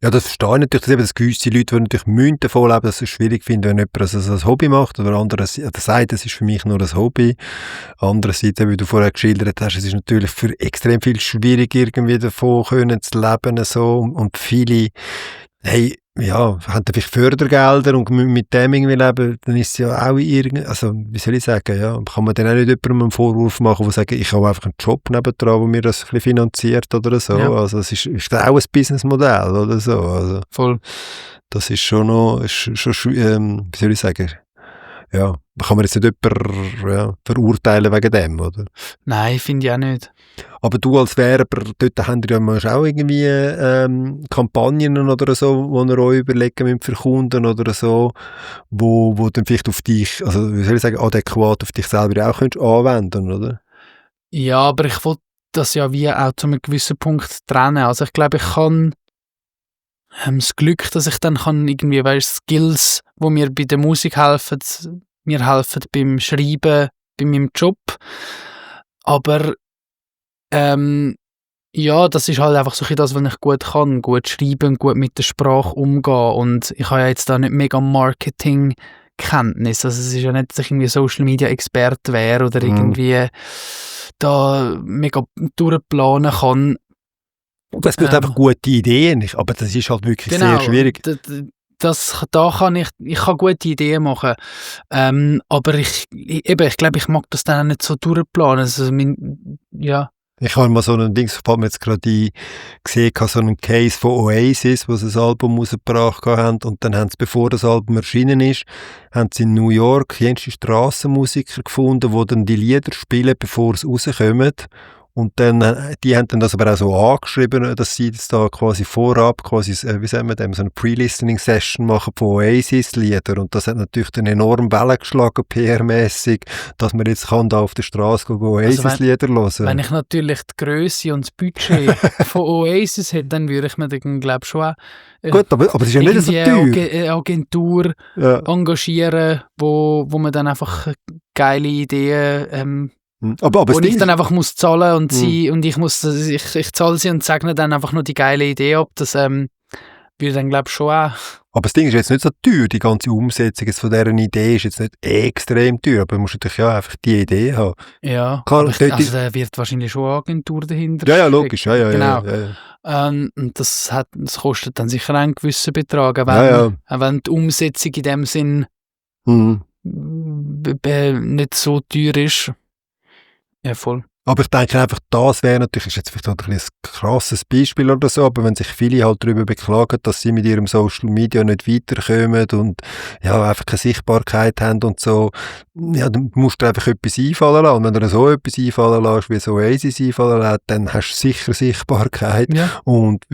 Ja, das verstehe ich natürlich, dass eben das gewisse Leute, die natürlich müssen davon leben, dass es schwierig finden, wenn jemand das als Hobby macht oder andere sagt, das ist für mich nur ein Hobby. Andererseits, wie du vorher geschildert hast, es ist natürlich für extrem viel schwierig, irgendwie davon können zu leben so. Und viele, hey, ja, haben vielleicht Fördergelder und müssen mit dem irgendwie leben, dann ist es ja auch also, wie soll ich sagen, ja, kann man dann auch nicht jemandem einen Vorwurf machen, der sagt, ich habe einfach einen Job nebendran, der mir das ein bisschen finanziert oder so. Ja. Also, es ist auch ein Businessmodell oder so. Also, Voll. das ist schon noch, wie soll ich sagen, ja, kann man jetzt nicht jemanden verurteilen wegen dem, oder? Nein, finde ich auch nicht. Aber du als Werber, dort habt ihr ja manchmal auch irgendwie Kampagnen oder so, die ihr euch überlegen müsst für Kunden oder so, wo dann vielleicht auf dich, also wie soll ich sagen, adäquat auf dich selber auch könntest anwenden, oder? Ja, aber ich will das ja wie auch zu einem gewissen Punkt trennen. Also ich glaube, ich kann das Glück, dass ich dann kann irgendwie, weißt, Skills, wo mir bei der Musik helfen, mir helfen beim Schreiben, bei meinem Job. Aber ja, das ist halt einfach so das, was ich gut kann. Gut schreiben, gut mit der Sprache umgehen. Und ich habe ja jetzt da nicht mega Marketing-Kenntnis. Also es ist ja nicht, dass ich irgendwie Social-Media-Experte wäre oder irgendwie da mega durchplanen kann. Es braucht einfach gute Ideen, aber das ist halt wirklich sehr schwierig. Da kann ich kann gute Ideen machen, aber ich glaube, ich mag das dann auch nicht so durchplanen. Also, ja. Ich habe mal so einen Dings, fällt mir jetzt gerade gesehen, so einen Case von Oasis, wo sie ein Album rausgebracht haben und dann haben sie, bevor das Album erschienen ist, haben sie in New York jenste Strassenmusiker gefunden, die dann die Lieder spielen, bevor sie rauskommen. Und dann, die haben dann das aber auch so angeschrieben, dass sie das da quasi vorab, quasi, wie sagen wir dem, so eine Pre-Listening-Session machen von Oasis-Lieder. Und das hat natürlich dann enorm Wellen geschlagen, PR-mässig, dass man jetzt kann da auf der Straße Oasis-Lieder hören. Wenn ich natürlich die Grösse und das Budget von Oasis hätte, dann würde ich mir dann, glaube ich, schon auch gut, aber es ist ja nicht so teuer. Eine Agentur engagieren, wo man dann einfach geile Ideen aber wo ich dann einfach muss zahlen und sie und ich zahle sie und sage dann einfach nur die geile Idee ab. Das würde dann, glaube ich, schon auch. Aber das Ding ist jetzt nicht so teuer. Die ganze Umsetzung von dieser Idee ist jetzt nicht extrem teuer, aber du musst natürlich ja einfach die Idee haben. Ja, Klar, da wird wahrscheinlich schon eine Agentur dahinter. Ja, logisch. Ja, genau. Ja. Und das kostet dann sicher einen gewissen Betrag, auch wenn die Umsetzung in dem Sinn nicht so teuer ist. Ja, voll. Aber ich denke einfach, das wäre natürlich, ist jetzt vielleicht ein krasses Beispiel oder so, aber wenn sich viele halt darüber beklagen, dass sie mit ihrem Social Media nicht weiterkommen und ja, einfach keine Sichtbarkeit haben und so, ja, dann musst du einfach etwas einfallen lassen. Und wenn du so etwas einfallen lässt, wie so Oasis einfallen lässt, dann hast du sicher Sichtbarkeit. Ja. Und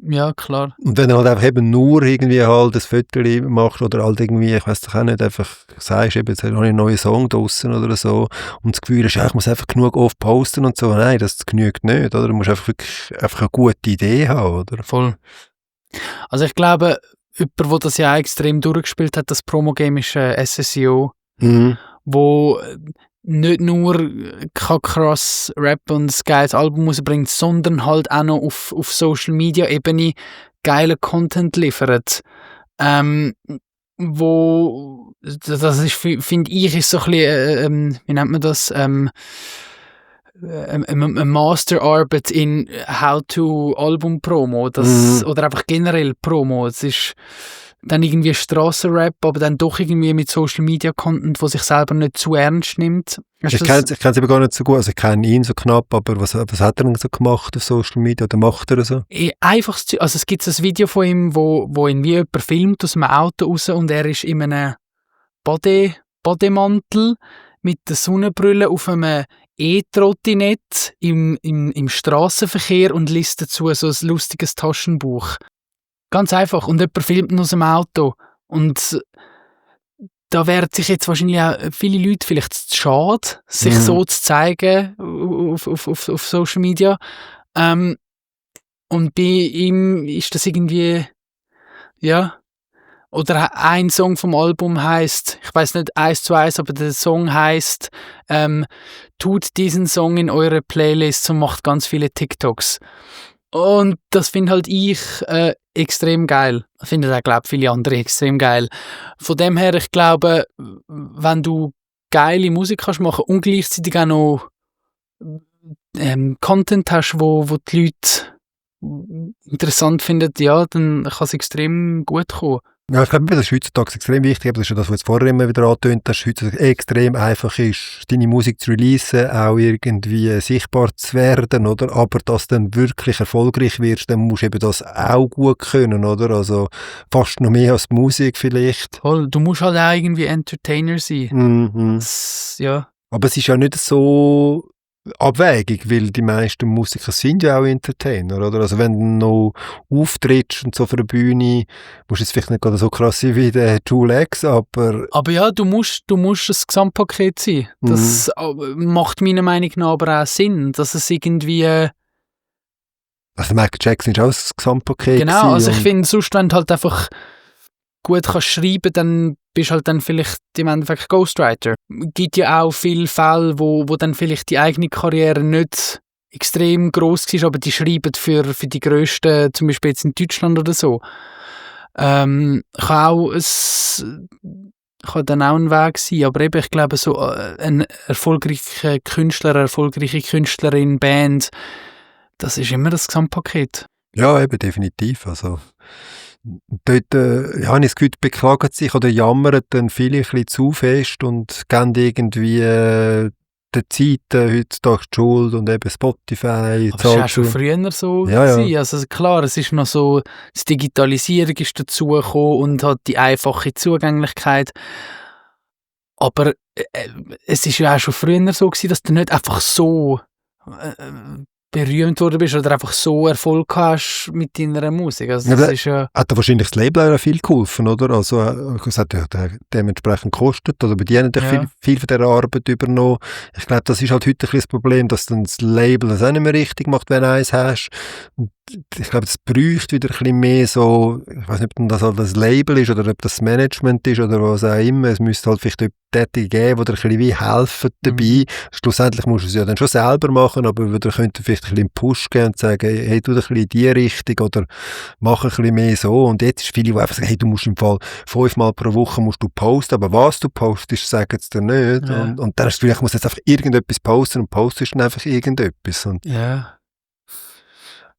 ja, klar. Und wenn du halt einfach eben nur irgendwie halt ein Foto machst oder halt irgendwie, ich weiss doch auch nicht, einfach sagst, eben, jetzt habe ich einen neuen Song draussen oder so und das Gefühl hast, ich muss einfach genug oft posten und so. Nein, das genügt nicht, oder? Du musst einfach wirklich einfach eine gute Idee haben, oder? Voll. Also ich glaube, jemand, der das ja auch extrem durchgespielt hat, das Promo-Game ist SSEO, wo nicht nur krass Rap und ein geiles Album rausbringt, sondern halt auch noch auf Social-Media-Ebene geilen Content liefert. Wo, das ist, finde ich, ist so ein bisschen, wie nennt man das, eine Masterarbeit in How-to-Album-Promo, oder einfach generell Promo. Es ist dann irgendwie Strassenrap, aber dann doch irgendwie mit Social-Media-Content, der sich selber nicht zu ernst nimmt. Ich kenne es eben gar nicht so gut, also ich kenne ihn so knapp, aber was hat er denn so gemacht auf Social Media, oder macht er so? Einfach, also es gibt ein Video von ihm, wo ihn wie jemand filmt aus einem Auto raus und er ist in einem Bademantel mit der Sonnenbrille auf einem E-Trottinett im Strassenverkehr und liest dazu so ein lustiges Taschenbuch. Ganz einfach. Und jemand filmt ihn aus dem Auto. Und da wären sich jetzt wahrscheinlich auch viele Leute vielleicht zu schade, sich so zu zeigen auf Social Media. Und bei ihm ist das irgendwie, ja. Oder ein Song vom Album heißt, ich weiß nicht 1:1, aber der Song heißt, tut diesen Song in eure Playlists und macht ganz viele TikToks. Und das finde halt ich extrem geil. Ich finde das auch, glaube viele andere extrem geil. Von dem her, ich glaube, wenn du geile Musik kannst machen und gleichzeitig auch noch Content hast, wo die Leute interessant finden, ja, dann kann es extrem gut kommen. Ja, ich glaube, das ist heutzutage extrem wichtig, aber das ist ja das, was du jetzt vorher immer wieder angetönt hast, dass es heutzutage extrem einfach ist, deine Musik zu releasen, auch irgendwie sichtbar zu werden, oder? Aber dass du dann wirklich erfolgreich wirst, dann musst du eben das auch gut können, oder? Also fast noch mehr als die Musik vielleicht. Voll, du musst halt auch irgendwie Entertainer sein. Mhm. Ja. Aber es ist ja nicht so abwägig, weil die meisten Musiker sind ja auch Entertainer, oder? Also wenn du noch auftrittst und so auf der Bühne, musst du jetzt vielleicht nicht gerade so krass sein wie der Jule X, aber... Aber ja, du musst das Gesamtpaket sein. Das macht meiner Meinung nach aber auch Sinn, dass es irgendwie... Also Michael Jackson ist auch das Gesamtpaket Genau, also ich und- finde, sonst, wenn du halt einfach gut kannst schreiben, dann bist du halt dann vielleicht im Endeffekt Ghostwriter. Es gibt ja auch viele Fälle, wo dann vielleicht die eigene Karriere nicht extrem gross war, aber die schreiben für die Grössten, zum Beispiel jetzt in Deutschland oder so. Kann dann auch ein Weg sein, aber eben, ich glaube, so ein erfolgreicher Künstler, eine erfolgreiche Künstlerin, Band, das ist immer das Gesamtpaket. Ja, eben, definitiv. Also, dort ja, habe ich das Gefühl, beklagen sich oder jammern dann viele ein bisschen zu fest und geben irgendwie der Zeit heutzutage die Schuld und eben Spotify. Aber das war auch schon früher so. Ja, ja. gewesen. Also klar, es ist noch so, die Digitalisierung ist dazugekommen und hat die einfache Zugänglichkeit. Aber es ist ja auch schon früher so gewesen, dass du nicht einfach so berühmt worden bist oder einfach so Erfolg hast mit deiner Musik. Also das ist ja... Hat da wahrscheinlich das Label auch viel geholfen, oder? Also es hat ja dementsprechend gekostet, oder bei dir haben ja. viel von dieser Arbeit übernommen. Ich glaube, das ist halt heute ein bisschen das Problem, dass dann das Label das auch nicht mehr richtig macht, wenn du eins hast. Und ich glaube, es bräuchte wieder ein bisschen mehr so, ich weiß nicht, ob das halt das Label ist oder ob das Management ist oder was auch immer. Es müsste halt vielleicht Tätige geben, die dir ein bisschen wie helfen dabei. Schlussendlich musst du es ja dann schon selber machen, aber wir könnten vielleicht ein bisschen einen Push geben und sagen, hey, tu ein bisschen in die Richtung oder mach ein bisschen mehr so. Und jetzt ist viele, die einfach sagen, hey, du musst im Fall 5-mal pro Woche musst du posten, aber was du postest, sagen sie dir nicht. Ja. Und dann hast du vielleicht, musst du jetzt einfach irgendetwas posten und postest dann einfach irgendetwas. Und, ja.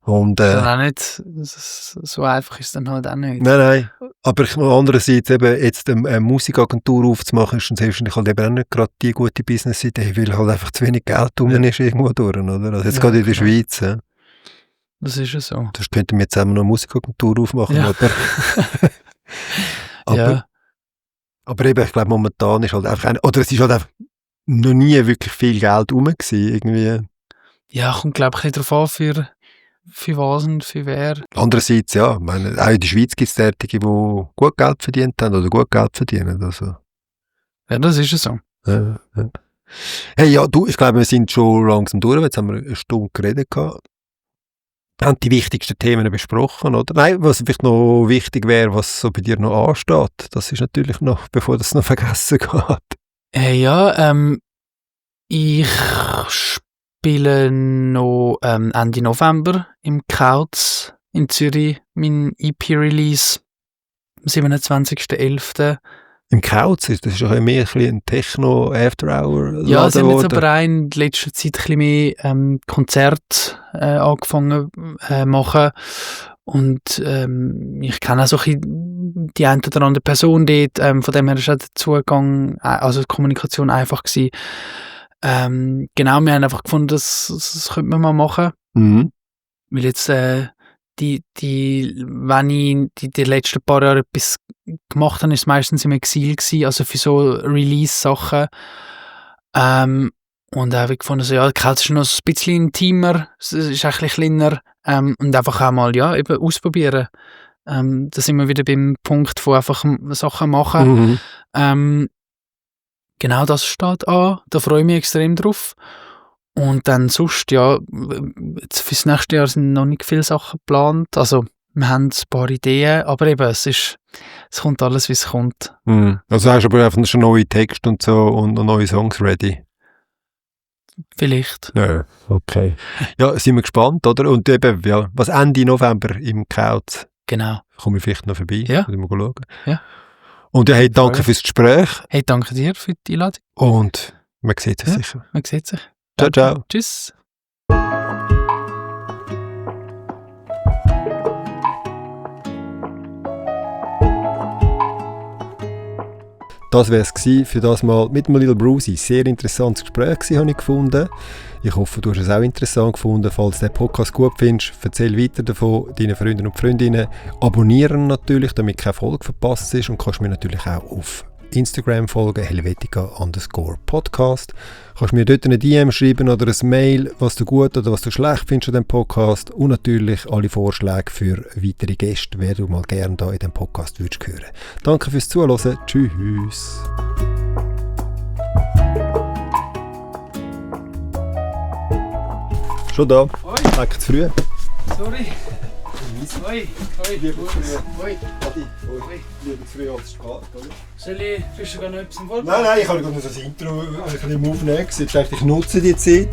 Und, dann auch nicht, so einfach ist es dann halt auch nicht. Nein. Aber andererseits eben jetzt eine Musikagentur aufzumachen, ist dann selbstverständlich halt eben auch nicht gerade die gute Business-Idee, weil halt einfach zu wenig Geld rum ist irgendwo durch, oder? Also jetzt gerade in der Schweiz. Ja. Das ist ja so. Das könnten wir jetzt zusammen noch eine Musikagentur aufmachen, Ja. aber eben, ich glaube, momentan ist halt einfach oder es ist halt einfach noch nie wirklich viel Geld rum gewesen, irgendwie. Ja, kommt glaube ich ein bisschen darauf an, für was und für wer. Andererseits, ja, ich meine, auch in der Schweiz gibt es Tätige, die gut Geld verdient haben oder gut Geld verdienen. Also. Ja, das ist ja so. Ja. Hey, ja, du, ich glaube, wir sind schon langsam durch. Jetzt haben wir eine Stunde geredet gehabt. Wir haben die wichtigsten Themen besprochen, oder? Nein, was vielleicht noch wichtig wäre, was so bei dir noch ansteht, das ist natürlich noch, bevor das noch vergessen geht. Ich spiele noch Ende November im Kauz in Zürich, mein EP-Release am 27.11. Im Kauz, das ist ja mehr ein Techno-After-Hour. Ja, es haben jetzt aber auch in letzter Zeit ein bisschen mehr Konzerte angefangen machen. Und ich kenne auch so ein bisschen die eine oder andere Person dort. Von dem her war der Zugang, also die Kommunikation einfach gewesen. Genau, wir haben einfach gefunden, das könnte man mal machen. Mhm. Weil jetzt wenn ich die letzten paar Jahre etwas gemacht habe, ist es meistens im Exil gewesen, also für so Release-Sachen. Und habe ich gefunden, so, ja, der Kauz ist noch ein bisschen intimer, es ist ein bisschen kleiner, und einfach auch mal, ja, eben ausprobieren. Da sind wir wieder beim Punkt von einfach Sachen machen. Genau, das steht an, da freue ich mich extrem drauf. Und dann sonst, ja, fürs nächste Jahr sind noch nicht viele Sachen geplant. Also Wir haben ein paar Ideen, aber eben, es kommt alles, wie es kommt. Also hast du aber einfach schon neue Texte und so und neue Songs ready? Vielleicht. Ja, okay. Ja, sind wir gespannt, oder? Und eben, ja, was Ende November im Kauz? Genau. Komme ich vielleicht noch vorbei? Ja. Mal schauen. Ja. Und ja, hey, danke fürs Gespräch. Hey, danke dir für die Einladung. Und man sieht sich sicher. Man sieht sich. Ciao, ciao. Tschüss. Das wäre es für das Mal mit dem Little Brucey. Sehr interessantes Gespräch habe ich gefunden. Ich hoffe, du hast es auch interessant gefunden. Falls du den Podcast gut findest, erzähl weiter davon deinen Freunden und Freundinnen. Abonnieren natürlich, damit keine Folge verpasst ist. Und kannst mir natürlich auch auf Instagram folgen, helvetica_podcast. Kannst mir dort eine DM schreiben oder ein Mail, was du gut oder was du schlecht findest an diesem Podcast. Und natürlich alle Vorschläge für weitere Gäste, wer du mal gerne hier in diesem Podcast würdest hören. Danke fürs Zuhören. Tschüss. Schon da? Leckt zu früh. Sorry. Oi. Lieber zu früh. Oi. Adi, lieber zu früh als zu spät, oder? Willst du gar noch etwas im Wort? Nein, ich habe gerade noch das Intro ein bisschen aufnehmen. Jetzt dachte ich, nutze die Zeit.